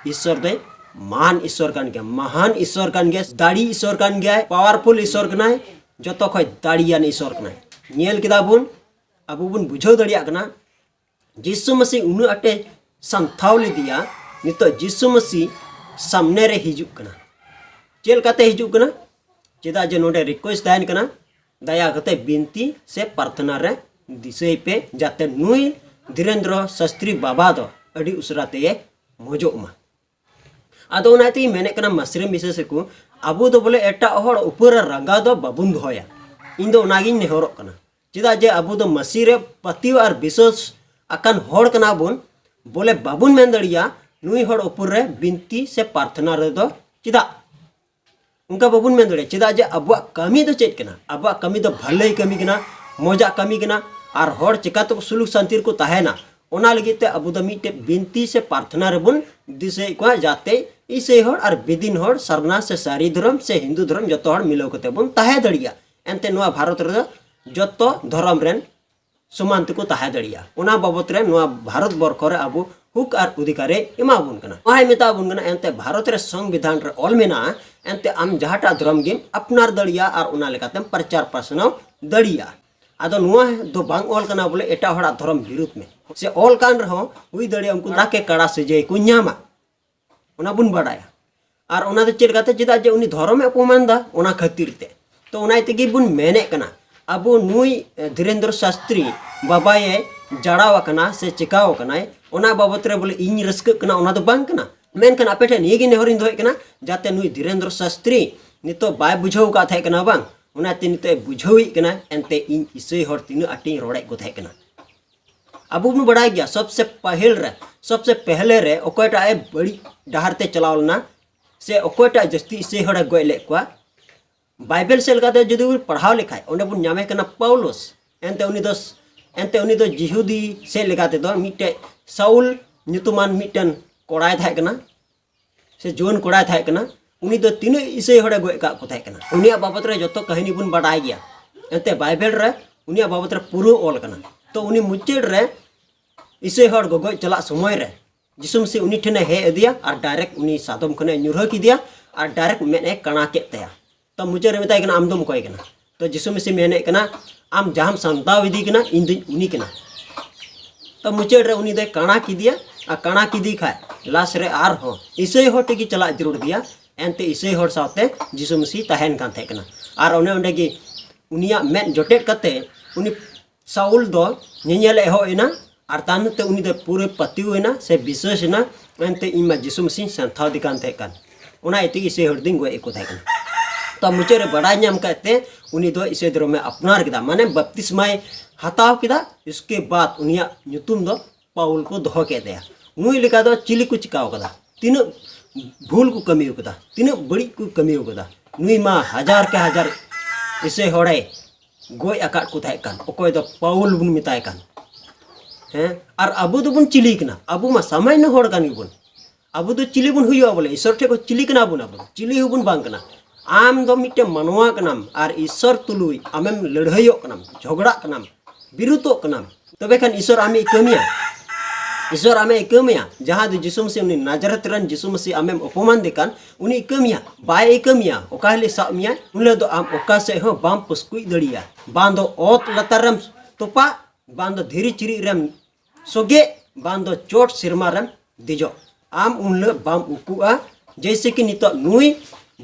ᱤᱥᱚᱨ ᱫᱚᱭ ᱢᱟᱦᱟᱱ ᱤᱥᱚᱨ ᱠᱟᱱ ᱜᱮᱭᱟ, ᱢᱟᱦᱟᱱ ᱤᱥᱚᱨ ᱠᱟᱱ ᱜᱮᱭᱟ, ᱫᱟᱲᱮ ᱤᱥᱚᱨ ᱠᱟᱱ ᱜᱮᱭᱟᱭ, powerful ᱤᱥᱚᱨ ᱠᱟᱱᱟᱭ, ᱡᱚᱛᱚ ᱠᱷᱚᱡ ᱫᱟᱲᱮᱭᱟᱱ ᱤᱥᱚᱨ ᱠᱟᱱᱟᱭ᱾ ᱧᱮᱞ ᱠᱮᱫᱟ ᱵᱚᱱ, ᱟᱵᱚ ᱵᱚᱱ ᱵᱩᱡᱷᱟᱹᱣ ᱫᱟᱲᱮᱭᱟᱜ ᱠᱟᱱᱟ ᱡᱤᱥᱩ ᱢᱟᱹᱥᱤ ᱩᱱᱟᱹᱜ ᱟᱸᱴᱮ ᱥᱟᱢᱴᱷᱟᱣ ᱞᱮᱫᱮᱭᱟ, ᱱᱤᱛᱚᱜ ᱡᱤᱥᱩ ᱢᱟᱹᱥᱤ ᱥᱟᱢᱱᱮ ᱨᱮ ᱦᱤᱡᱩᱜ ᱠᱟᱱᱟ᱾ ᱪᱮᱫ ᱞᱮᱠᱟᱛᱮ ᱦᱤᱡᱩᱜ ᱠᱟᱱᱟ? ᱪᱮᱫᱟᱜ ᱡᱮ ᱱᱚᱰᱮ request ᱛᱟᱦᱮᱱ ᱠᱟᱱᱟ, ᱫᱟᱭᱟ ᱠᱟᱛᱮ ᱵᱤᱱᱛᱤ ᱥᱮ ᱯᱨᱟᱨᱛᱷᱱᱟ ᱨᱮ ᱫᱤᱥᱟᱹᱭ ᱯᱮ, ᱡᱟᱛᱮ ᱱᱩᱭ ᱫᱷᱤᱨᱮᱱᱫᱨᱚ ᱥᱟᱥᱛᱨᱤ ᱵᱟᱵᱟ ᱫᱚ ᱟᱹᱰᱤ ᱩᱥᱟᱹᱨᱟ ᱛᱮᱭᱮ ᱢᱚᱡᱚᱜ ᱢᱟ᱾ ᱟᱫᱚ ᱚᱱᱟ ᱛᱮᱜᱮ ᱢᱮᱱᱮᱫ ᱠᱟᱱᱟ, ᱢᱟᱹᱥᱨᱤ ᱢᱤᱥᱮᱥ ᱠᱚ, ᱟᱵᱚ ᱫᱚ ᱵᱚᱞᱮ ᱮᱴᱟᱜ ᱦᱚᱲ ᱩᱯᱚᱨ ᱨᱮ ᱨᱟᱸᱜᱟᱣ ᱫᱚ ᱵᱟᱵᱚᱱ ᱫᱚᱦᱚᱭᱟ᱾ ᱤᱧ ᱫᱚ ᱚᱱᱟᱜᱤᱧ ᱱᱮᱦᱚᱨᱚᱜ ᱠᱟᱱᱟ᱾ ᱪᱮᱫᱟᱜ ᱡᱮ ᱟᱵᱚ ᱫᱚ ᱢᱟᱹᱥᱤ ᱨᱮ ᱯᱟᱹᱛᱭᱟᱹᱣ ᱟᱨ ᱵᱤᱥᱣᱟᱥ ᱟᱠᱟᱱ ᱦᱚᱲ ᱠᱟᱱᱟ ᱵᱚᱱ, ᱵᱚᱞᱮ ᱵᱟᱵᱚᱱ ᱢᱮᱱ ᱫᱟᱲᱮᱭᱟᱜᱼᱟ ᱱᱩᱭ ᱦᱚᱲ ᱩᱯᱚᱨ ᱨᱮ ᱵᱤᱱᱛᱤ ᱥᱮ ᱯᱨᱟᱨᱛᱷᱱᱟ ᱨᱮᱫᱚ ᱪᱮᱫᱟᱜ? ᱚᱱᱠᱟ ᱵᱟᱵᱚᱱ ᱢᱮᱱ ᱫᱟᱲᱮᱭᱟᱜᱼᱟ᱾ ᱪᱮᱫᱟᱜ ᱡᱮ ᱟᱵᱚᱣᱟᱜ ᱠᱟᱹᱢᱤ ᱫᱚ ᱪᱮᱫ ᱠᱟᱱᱟ? ᱟᱵᱚᱣᱟᱜ ᱠᱟᱹᱢᱤ ᱫᱚ ᱵᱷᱟᱹᱞᱟᱹᱭ ᱠᱟᱹᱢᱤ ᱠᱟᱱᱟ, ᱢᱚᱡᱟᱜ ᱠᱟᱹᱢᱤ ᱠᱟᱱᱟ, ᱟᱨ ᱦᱚᱲ ᱪᱤᱠᱟᱹ ᱛᱮᱠᱚ ᱥᱩᱞᱩᱠ ᱥᱟᱱᱛᱤ ᱨᱮᱠᱚ ᱛᱟᱦᱮᱱᱟ, ᱚᱱᱟ ᱞᱟᱹᱜᱤᱫ ᱛᱮ ᱟᱵᱚ ᱫᱚ ᱢᱤᱫᱴᱮᱡ ᱵᱤᱱᱛᱤ ᱥᱮ ᱯᱨᱟᱨᱛᱷᱱᱟ ᱨᱮᱵᱚᱱ ᱫᱤᱥᱟᱹᱭᱮᱫ ᱠᱚᱣᱟ, ᱡᱟᱛᱮ ᱤᱥᱟᱹᱭ ᱦᱚᱲ ᱟᱨ ᱵᱤᱫᱤᱱ ᱦᱚᱲ, ᱥᱟᱨᱱᱟ ᱥᱮ ᱥᱟᱹᱨᱤ ᱫᱷᱚᱨᱚᱢ ᱥᱮ ᱦᱤᱱᱫᱩ ᱫᱷᱚᱨᱚᱢ, ᱡᱚᱛᱚ ᱦᱚᱲ ᱢᱤᱞᱟᱹᱣ ᱠᱟᱛᱮ ᱵᱚᱱ ᱛᱟᱦᱮᱸ ᱫᱟᱲᱮᱭᱟᱜᱼᱟ᱾ ᱮᱱᱛᱮ ᱱᱚᱣᱟ ᱵᱷᱟᱨᱚᱛ ᱨᱮᱫᱚ ᱡᱚᱛᱚ ᱫᱷᱚᱨᱚᱢ ᱨᱮᱱ ᱥᱚᱢᱟᱱ ᱛᱮᱠᱚ ᱛᱟᱦᱮᱸ ᱫᱟᱲᱮᱭᱟᱜᱼᱟ᱾ ᱚᱱᱟ ᱵᱟᱵᱚᱛ ᱨᱮ ᱱᱚᱣᱟ ᱵᱷᱟᱨᱚᱛ ᱵᱚᱨᱠᱚ ᱨᱮ ᱟᱵᱚ ᱦᱩᱠ ᱟᱨ ᱚᱫᱷᱤᱠᱟᱨᱮ ᱮᱢᱟ ᱵᱚᱱ ᱠᱟᱱᱟ᱾ ᱱᱚᱣᱟᱭ ᱢᱮᱛᱟ ᱵᱚᱱ ᱠᱟᱱᱟ, ᱮᱱᱛᱮ ᱵᱷᱟᱨᱚᱛ ᱨᱮ ᱥᱚᱝᱵᱤᱫᱷᱟᱱ ᱨᱮ ᱚᱞ ᱢᱮᱱᱟᱜᱼᱟ, ᱮᱱᱛᱮ ᱟᱢ ᱡᱟᱦᱟᱸᱴᱟᱜ ᱫᱷᱚᱨᱚᱢ ᱜᱮᱢ ᱟᱯᱱᱟᱨ ᱫᱟᱲᱮᱭᱟᱜᱼᱟ ᱟᱨ ᱚᱱᱟ ᱞᱮᱠᱟᱛᱮᱢ ᱯᱨᱚᱪᱟᱨ ᱯᱟᱥᱱᱟᱣ ᱫᱟᱲᱮᱭᱟᱜᱼᱟ᱾ ᱟᱫᱚ ᱱᱚᱣᱟ ᱫᱚ ᱵᱟᱝ ᱚᱞ ᱠᱟᱱᱟ ᱵᱚᱞᱮ ᱮᱴᱟᱜ ᱦᱚᱲᱟᱜ ᱫᱷᱚᱨᱚᱢ ᱵᱤᱨᱩᱫᱷ ᱢᱮ, ᱥᱮ ᱚᱞ ᱠᱟᱱ ᱨᱮᱦᱚᱸ ᱦᱩᱭ ᱫᱟᱲᱮᱭᱟᱜᱼᱟ ᱩᱱᱠᱩ ᱨᱟᱠᱮ ᱠᱟᱲᱟ ᱥᱟᱹᱡᱟᱹᱭ ᱠᱚ ᱧᱟᱢᱟ, ᱚᱱᱟ ᱵᱚᱱ ᱵᱟᱰᱟᱭᱟ᱾ ᱟᱨ ᱚᱱᱟ ᱫᱚ ᱪᱮᱫ ᱞᱮᱠᱟᱛᱮ? ᱪᱮᱫᱟᱜ ᱡᱮ ᱩᱱᱤ ᱫᱷᱚᱨᱚᱢᱮ ᱚᱯᱚᱢᱟᱱ ᱫᱟ, ᱚᱱᱟ ᱠᱷᱟᱹᱛᱤᱨ ᱛᱮ᱾ ᱛᱚ ᱚᱱᱟ ᱛᱮᱜᱮ ᱵᱚᱱ ᱢᱮᱱᱮᱫ ᱠᱟᱱᱟ, ᱟᱵᱚ ᱱᱩᱭ ᱮ, ᱫᱷᱤᱨᱮᱱᱫᱨᱚ ᱥᱟᱥᱛᱨᱤ ᱵᱟᱵᱟᱭᱮ ᱡᱟᱲᱟᱣ ᱟᱠᱟᱱᱟ ᱥᱮ ᱪᱮᱠᱟᱣ ᱟᱠᱟᱱᱟᱭ, ᱚᱱᱟ ᱵᱟᱵᱚᱛ ᱨᱮ ᱵᱚᱞᱮ ᱤᱧ ᱨᱟᱹᱥᱠᱟᱹᱜ ᱠᱟᱱᱟ, ᱚᱱᱟ ᱫᱚ ᱵᱟᱝ ᱠᱟᱱᱟ᱾ ᱢᱮᱱᱠᱷᱟᱱ ᱟᱯᱮ ᱴᱷᱮᱱ ᱱᱤᱭᱟᱹ ᱜᱮ ᱱᱮᱦᱚᱨᱤᱧ ᱫᱚᱦᱚᱭᱮᱫ ᱠᱟᱱᱟ, ᱡᱟᱛᱮ ᱱᱩᱭ ᱫᱷᱤᱨᱮᱱᱫᱨᱚ ᱥᱟᱥᱛᱨᱤ ᱱᱤᱛᱚᱜ ᱵᱟᱭ ᱵᱩᱡᱷᱟᱹᱣ ᱟᱠᱟᱫ ᱛᱟᱦᱮᱸ ᱠᱟᱱᱟ ᱵᱟᱝ, ᱚᱱᱟᱛᱮ ᱱᱤᱛᱚᱜ ᱮ ᱵᱩᱡᱷᱟᱹᱣᱮᱫ ᱠᱟᱱᱟ, ᱮᱱᱛᱮ ᱤᱧ ᱤᱥᱟᱹᱭ ᱦᱚᱲ ᱛᱤᱱᱟᱹᱜ ᱟᱸᱴᱤᱧ ᱨᱚᱲᱮᱫ ᱠᱚ ᱛᱟᱦᱮᱸ ᱠᱟᱱᱟ᱾ ᱟᱵᱚ ᱵᱚᱱ ᱵᱟᱲᱟᱭ ᱜᱮᱭᱟ, ᱥᱚᱵᱥᱮ ᱯᱟᱹᱦᱤᱞ ᱨᱮ, ᱥᱚᱵᱥᱮ ᱯᱮᱦᱞᱮ ᱨᱮ ᱚᱠᱚᱭᱴᱟᱜ ᱮ ᱵᱟᱹᱲᱤᱡ ᱰᱟᱦᱟᱨ ᱛᱮ ᱪᱟᱞᱟᱣ ᱞᱮᱱᱟ, ᱥᱮ ᱚᱠᱚᱭᱴᱟᱜ ᱡᱟᱹᱥᱛᱤ ᱤᱥᱟᱹᱭ ᱦᱚᱲᱮ ᱜᱚᱡ ᱞᱮᱫ ᱠᱚᱣᱟ? ᱵᱟᱭᱵᱮᱞ ᱥᱮᱫ ᱞᱮᱠᱟᱛᱮ ᱡᱩᱫᱤ ᱵᱚᱱ ᱯᱟᱲᱦᱟᱣ ᱞᱮᱠᱷᱟᱡ, ᱚᱸᱰᱮ ᱵᱚᱱ ᱧᱟᱢᱮ ᱠᱟᱱᱟ ᱯᱟᱣᱞᱚᱥ᱾ ᱮᱱᱛᱮ ᱩᱱᱤ ᱫᱚ, ᱮᱱᱛᱮ ᱩᱱᱤ ᱫᱚ ᱡᱤᱦᱩᱫᱤ ᱥᱮᱫ ᱞᱮᱠᱟ ᱛᱮᱫᱚ ᱢᱤᱫᱴᱮᱡ ᱥᱟᱩᱞ ᱧᱩᱛᱩᱢᱟᱱ ᱢᱤᱫᱴᱮᱱ ᱠᱚᱲᱟᱭ ᱛᱟᱦᱮᱸ ᱠᱟᱱᱟ, ᱥᱮ ᱡᱩᱣᱟᱹᱱ ᱠᱚᱲᱟᱭ ᱛᱟᱦᱮᱸ ᱠᱟᱱᱟ᱾ ᱩᱱᱤ ᱫᱚ ᱛᱤᱱᱟᱹᱜ ᱤᱥᱟᱹᱭ ᱦᱚᱲᱮ ᱜᱚᱡ ᱟᱠᱟᱫ ᱠᱚ ᱛᱟᱦᱮᱸ ᱠᱟᱱᱟ, ᱩᱱᱤᱭᱟᱜ ᱵᱟᱵᱚᱛ ᱨᱮ ᱡᱚᱛᱚ ᱠᱟᱹᱦᱱᱤ ᱵᱚᱱ ᱵᱟᱰᱟᱭ ᱜᱮᱭᱟ᱾ ᱮᱱᱛᱮ ᱵᱟᱭᱵᱮᱞ ᱨᱮ ᱩᱱᱤᱭᱟᱜ ᱵᱟᱵᱚᱛ ᱨᱮ ᱯᱩᱨᱟᱹ ᱚᱞ ᱠᱟᱱᱟ᱾ ᱛᱚ ᱩᱱᱤ ᱢᱩᱪᱟᱹᱫ ᱨᱮ ᱤᱥᱟᱹᱭ ᱦᱚᱲ ᱜᱚᱜᱚᱡ ᱪᱟᱞᱟᱜ ᱥᱚᱢᱚᱭ ᱨᱮ ᱡᱤᱥᱩ ᱢᱟᱹᱥᱤ ᱩᱱᱤ ᱴᱷᱮᱱᱮ ᱦᱮᱡ ᱟᱫᱮᱭᱟ ᱟᱨ ᱰᱟᱭᱨᱮᱠᱴ ᱩᱱᱤ ᱥᱟᱫᱚᱢ ᱠᱷᱚᱱᱮ ᱧᱩᱨᱦᱟᱹ ᱠᱮᱫᱮᱭᱟ ᱟᱨ ᱰᱟᱭᱨᱮᱠᱴ ᱢᱮᱫ ᱮ ᱠᱟᱬᱟ ᱠᱮᱫ ᱛᱟᱭᱟ᱾ ᱛᱚ ᱢᱩᱪᱟᱹᱫ ᱨᱮ ᱢᱮᱛᱟᱭ ᱠᱟᱱᱟ, "ᱟᱢ ᱫᱚᱢ ᱚᱠᱚᱭ ᱠᱟᱱᱟ?" ᱛᱚ ᱡᱤᱥᱩ ᱢᱟᱹᱥᱤ ᱢᱮᱱᱮᱫ ᱠᱟᱱᱟ, "ᱟᱢ ᱡᱟᱦᱟᱸᱢ ᱥᱟᱢᱴᱟᱣ ᱤᱫᱤ ᱠᱟᱱᱟ, ᱤᱧ ᱫᱚᱧ ᱩᱱᱤ ᱠᱟᱱᱟ᱾" ᱛᱚ ᱢᱩᱪᱟᱹᱫ ᱨᱮ ᱩᱱᱤ ᱫᱚᱭ ᱠᱟᱬᱟ ᱠᱮᱫᱮᱭᱟ, ᱟᱨ ᱠᱟᱬᱟ ᱠᱮᱫᱮ ᱠᱷᱟᱡ ᱞᱟᱥ ᱨᱮ ᱟᱨᱦᱚᱸ ᱤᱥᱟᱹᱭ ᱦᱚᱲ ᱴᱷᱮᱡ ᱜᱮ ᱪᱟᱞᱟᱜ ᱡᱟᱹᱨᱩᱲ ᱜᱮᱭᱟ᱾ ᱮᱱᱛᱮ ᱤᱥᱟᱹᱭ ᱦᱚᱲ ᱥᱟᱶᱛᱮ ᱡᱤᱥᱩ ᱢᱟᱹᱥᱤ ᱛᱟᱦᱮᱱ ᱠᱟᱱ ᱛᱟᱦᱮᱸ ᱠᱟᱱᱟ᱾ ᱟᱨ ᱚᱱᱮ ᱚᱸᱰᱮ ᱜᱮ ᱩᱱᱤᱭᱟᱜ ᱢᱮᱫ ᱡᱚᱴᱮᱫ ᱠᱟᱛᱮ ᱩᱱᱤ ᱥᱟᱩᱞ ᱫᱚ ᱧᱮᱧᱮᱞ ᱮᱦᱚᱵ ᱮᱱᱟ, ᱟᱨ ᱛᱟᱭᱱᱚᱢ ᱛᱮ ᱩᱱᱤ ᱫᱚ ᱯᱩᱨᱟᱹ ᱯᱟᱹᱛᱭᱟᱹᱣ ᱮᱱᱟ ᱥᱮ ᱵᱤᱥᱣᱟᱹᱥ ᱮᱱᱟ, ᱮᱱᱛᱮ ᱤᱧ ᱢᱟ ᱡᱤᱥᱩ ᱢᱟᱹᱥᱤᱧ ᱥᱟᱢᱴᱟᱣ ᱫᱮ ᱠᱟᱱ ᱛᱟᱦᱮᱸ ᱠᱟᱱ, ᱚᱱᱟ ᱤᱭᱟᱹᱛᱮ ᱤᱥᱟᱹᱭ ᱦᱚᱲ ᱫᱚᱧ ᱜᱚᱡ ᱮᱫ ᱠᱚ ᱛᱟᱦᱮᱸ ᱠᱟᱱᱟ᱾ ᱛᱚ ᱢᱩᱪᱟᱹᱫ ᱨᱮ ᱵᱟᱰᱟᱭ ᱧᱟᱢ ᱠᱟᱛᱮ ᱩᱱᱤ ᱫᱚ ᱤᱥᱟᱹᱭ ᱫᱷᱚᱨᱚᱢᱮ ᱟᱯᱱᱟᱨ ᱠᱮᱫᱟ, ᱢᱟᱱᱮ ᱵᱟᱯᱛᱤᱥᱢᱟᱭ ᱦᱟᱛᱟᱣ ᱠᱮᱫᱟ᱾ ᱤᱥᱠᱮ ᱵᱟᱫ ᱩᱱᱤᱭᱟᱜ ᱧᱩᱛᱩᱢ ᱫᱚ ᱯᱟᱣᱩᱞ ᱠᱚ ᱫᱚᱦᱚ ᱠᱮᱫ ᱛᱟᱭᱟ᱾ ᱱᱩᱭ ᱞᱮᱠᱟ ᱫᱚ ᱪᱤᱞᱤ ᱠᱚ ᱪᱤᱠᱟᱹᱣ ᱠᱟᱫᱟ? ᱛᱤᱱᱟᱹᱜ ᱵᱷᱩᱞ ᱠᱚ ᱠᱟᱹᱢᱤ ᱠᱟᱫᱟ, ᱛᱤᱱᱟᱹᱜ ᱵᱟᱹᱲᱤᱡ ᱠᱚ ᱠᱟᱹᱢᱤ ᱠᱟᱫᱟ? ᱱᱩᱭ ᱢᱟ ᱦᱟᱡᱟᱨ ᱠᱮ ᱦᱟᱡᱟᱨ ᱤᱥᱟᱹᱭ ᱦᱚᱲᱮ ᱜᱚᱡ ᱟᱠᱟᱫ ᱠᱚ ᱛᱟᱦᱮᱸ ᱠᱟᱱ, ᱚᱠᱚᱭ ᱫᱚ ᱯᱟᱣᱩᱞ ᱵᱚᱱ ᱢᱮᱛᱟᱭ ᱠᱟᱱ᱾ ᱦᱮᱸ, ᱟᱨ ᱟᱵᱚ ᱫᱚᱵᱚᱱ ᱪᱤᱞᱤ ᱠᱟᱱᱟ? ᱟᱵᱚ ᱢᱟ ᱥᱟᱢᱟᱱᱱᱚ ᱦᱚᱲ ᱠᱟᱱ ᱜᱮᱵᱚᱱ᱾ ᱟᱵᱚ ᱫᱚ ᱪᱤᱞᱤ ᱵᱚᱱ ᱦᱩᱭᱩᱜᱼᱟ ᱵᱚᱞᱮ? ᱤᱥᱚᱨ ᱴᱷᱮᱱ ᱠᱷᱚᱱ ᱪᱤᱞᱤ ᱠᱟᱱᱟ ᱵᱚᱱ? ᱟᱵᱚ ᱫᱚ ᱪᱤᱞᱤ ᱦᱚᱸᱵᱚᱱ ᱵᱟᱝ ᱠᱟᱱᱟ᱾ ᱟᱢ ᱫᱚ ᱢᱤᱫᱴᱮᱱ ᱢᱟᱱᱣᱟ ᱠᱟᱱᱟᱢ ᱟᱨ ᱤᱥᱚᱨ ᱛᱩᱞᱩᱡ ᱟᱢᱮᱢ ᱞᱟᱹᱲᱦᱟᱹᱭᱚᱜ ᱠᱟᱱᱟᱢ, ᱡᱷᱚᱜᱽᱲᱟᱜ ᱠᱟᱱᱟᱢ, ᱵᱤᱨᱩᱛᱚᱜ ᱠᱟᱱᱟᱢ, ᱛᱚᱵᱮ ᱠᱷᱟᱱ ᱤᱥᱚᱨ ᱟᱢᱤᱡ ᱠᱟᱹᱢᱤᱭᱟ? ᱤᱥᱚᱨ ᱟᱢᱮ ᱤᱠᱟᱹ ᱢᱮᱭᱟ, ᱡᱟᱦᱟᱸ ᱫᱚ ᱡᱤᱥᱩ ᱢᱟᱹᱥᱤ, ᱩᱱᱤ ᱱᱟᱡᱟᱨᱮᱛ ᱨᱮᱱ ᱡᱤᱥᱩ ᱢᱟᱹᱥᱤ ᱟᱢᱮᱢ ᱚᱯᱚᱢᱟᱱ ᱫᱮ ᱠᱟᱱ, ᱩᱱᱤ ᱤᱠᱟᱹ ᱢᱮᱭᱟ, ᱵᱟᱭ ᱤᱠᱟᱹ ᱢᱮᱭᱟ, ᱚᱠᱟ ᱦᱤᱞᱳᱜ ᱥᱟᱵ ᱢᱮᱭᱟᱭ, ᱩᱱ ᱦᱤᱞᱳᱜ ᱫᱚ ᱟᱢ ᱚᱠᱟ ᱥᱮᱫ ᱦᱚᱸ ᱵᱟᱢ ᱯᱩᱥᱠᱩᱡ ᱫᱟᱲᱮᱭᱟᱜᱼᱟ᱾ ᱵᱟᱝ ᱫᱚ ᱚᱛ ᱞᱟᱛᱟᱨ ᱨᱮᱢ ᱛᱚᱯᱟᱜ, ᱵᱟᱝ ᱫᱚ ᱫᱷᱤᱨᱤ ᱪᱤᱨᱤᱡ ᱨᱮᱢ ᱥᱚᱜᱮᱜ, ᱵᱟᱝ ᱫᱚ ᱪᱚᱴ ᱥᱮᱨᱢᱟ ᱨᱮᱢ ᱫᱮᱡᱚᱜ᱾ ᱟᱢ ᱩᱱ ᱦᱤᱞᱳᱜ ᱵᱟᱢ ᱩᱠᱩᱜᱼᱟ, ᱡᱮᱭᱥᱮ ᱠᱤ ᱱᱤᱛᱚᱜ ᱱᱩᱭ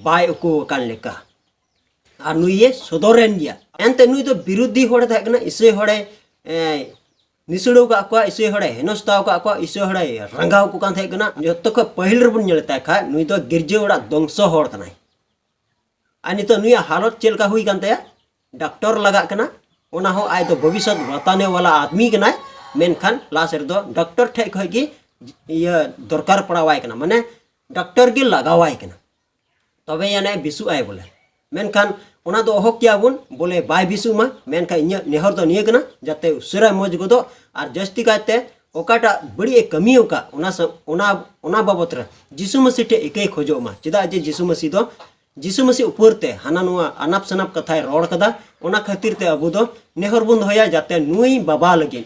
ᱵᱟᱭ ᱩᱠᱩ ᱟᱠᱟᱱ ᱞᱮᱠᱟ᱾ ᱟᱨ ᱱᱩᱭᱮ ᱥᱚᱫᱚᱨᱮᱱ ᱜᱮᱭᱟ᱾ ᱮᱱᱛᱮ ᱱᱩᱭ ᱫᱚ ᱵᱤᱨᱩᱫᱷᱤ ᱦᱚᱲᱮ ᱛᱟᱦᱮᱸ ᱠᱟᱱᱟ, ᱤᱥᱟᱹᱭ ᱦᱚᱲᱮ, ᱮ, ᱱᱤᱥᱲᱟᱹᱣ ᱠᱟᱜ ᱠᱚᱣᱟ, ᱤᱥᱟᱹᱭ ᱦᱚᱲᱮ ᱦᱮᱱᱚᱥᱛᱟᱣ ᱠᱟᱜ ᱠᱚᱣᱟ, ᱤᱥᱟᱹᱭ ᱦᱚᱲᱮ ᱨᱟᱸᱜᱟᱣ ᱠᱚ ᱠᱟᱱ ᱛᱟᱦᱮᱸ ᱠᱟᱱᱟ᱾ ᱡᱚᱛᱚ ᱠᱷᱚᱱ ᱯᱟᱹᱦᱤᱞ ᱨᱮᱵᱚᱱ ᱧᱮᱞ ᱛᱟᱭ ᱠᱷᱟᱡ, ᱱᱩᱭ ᱫᱚ ᱜᱤᱨᱡᱟᱹ ᱚᱲᱟᱜ ᱫᱚᱝᱥᱚ ᱦᱚᱲ ᱠᱟᱱᱟᱭ᱾ ᱟᱨ ᱱᱤᱛᱚᱜ ᱱᱩᱭᱟᱜ ᱦᱟᱞᱚᱛ ᱪᱮᱫ ᱞᱮᱠᱟ ᱦᱩᱭ ᱠᱟᱱ ᱛᱟᱭᱟ? ᱰᱟᱠᱛᱚᱨ ᱞᱟᱜᱟᱜ ᱠᱟᱱᱟ, ᱚᱱᱟ ᱦᱚᱸ ᱟᱡ ᱫᱚ ᱵᱷᱚᱵᱤᱥᱥᱚᱛ ᱵᱟᱛᱟᱱᱮ ᱣᱟᱞᱟ ᱟᱫᱢᱤ ᱠᱟᱱᱟᱭ, ᱢᱮᱱᱠᱷᱟᱱ ᱞᱟᱥ ᱨᱮᱫᱚ ᱰᱟᱠᱛᱚᱨ ᱴᱷᱮᱡ ᱠᱷᱚᱡ ᱜᱮ ᱤᱭᱟᱹ ᱫᱚᱨᱠᱟᱨ ᱯᱟᱲᱟᱣᱟᱭ ᱠᱟᱱᱟ, ᱢᱟᱱᱮ ᱰᱟᱠᱛᱚᱨ ᱜᱮ ᱞᱟᱜᱟᱣᱟᱭ ᱠᱟᱱᱟ᱾ ᱛᱚᱵᱮ ᱟᱹᱱᱤᱡ ᱵᱮᱥᱚᱜ ᱟᱭ ᱵᱚᱞᱮ᱾ ᱢᱮᱱᱠᱷᱟᱱ ᱚᱱᱟ ᱫᱚ ᱚᱦᱚ ᱠᱮᱭᱟ ᱵᱚᱱ ᱵᱚᱞᱮ ᱵᱟᱭ ᱵᱮᱥᱚᱜ ᱢᱟ, ᱢᱮᱱᱠᱷᱟᱱ ᱤᱧᱟᱹᱜ ᱱᱮᱦᱚᱨ ᱫᱚ ᱱᱤᱭᱟᱹ ᱠᱟᱱᱟ, ᱡᱟᱛᱮ ᱩᱥᱟᱹᱨᱟᱭ ᱢᱚᱡᱽ ᱜᱚᱫᱚᱜ᱾ ᱟᱨ ᱡᱟᱹᱥᱛᱤ ᱠᱟᱭᱛᱮ ᱚᱠᱟᱴᱟᱜ ᱵᱟᱹᱲᱤᱡ ᱮ ᱠᱟᱹᱢᱤ ᱟᱠᱟᱫ, ᱚᱱᱟ ᱥᱟ-, ᱚᱱᱟ, ᱚᱱᱟ ᱵᱟᱵᱚᱛ ᱨᱮ ᱡᱤᱥᱩ ᱢᱟᱹᱥᱤ ᱴᱷᱮᱡ ᱤᱠᱟᱹᱭ ᱠᱷᱚᱡᱚᱜ ᱢᱟ, ᱪᱮᱫᱟᱜ ᱡᱮ ᱡᱤᱥᱩ ᱢᱟᱹᱥᱤ ᱫᱚ, ᱡᱤᱥᱩ ᱢᱟᱹᱥᱤ ᱩᱯᱚᱨ ᱛᱮ ᱦᱟᱱᱟ ᱱᱚᱣᱟ ᱟᱱᱟᱯ ᱥᱟᱱᱟᱯ ᱠᱟᱛᱷᱟᱭ ᱨᱚᱲ ᱠᱟᱫᱟ᱾ ᱚᱱᱟ ᱠᱷᱟᱹᱛᱤᱨ ᱛᱮ ᱟᱵᱚ ᱫᱚ ᱱᱮᱦᱚᱨ ᱵᱚᱱ ᱫᱚᱦᱚᱭᱟ, ᱡᱟᱛᱮ ᱱᱩᱭ ᱵᱟᱵᱟ ᱞᱟᱹᱜᱤᱫ,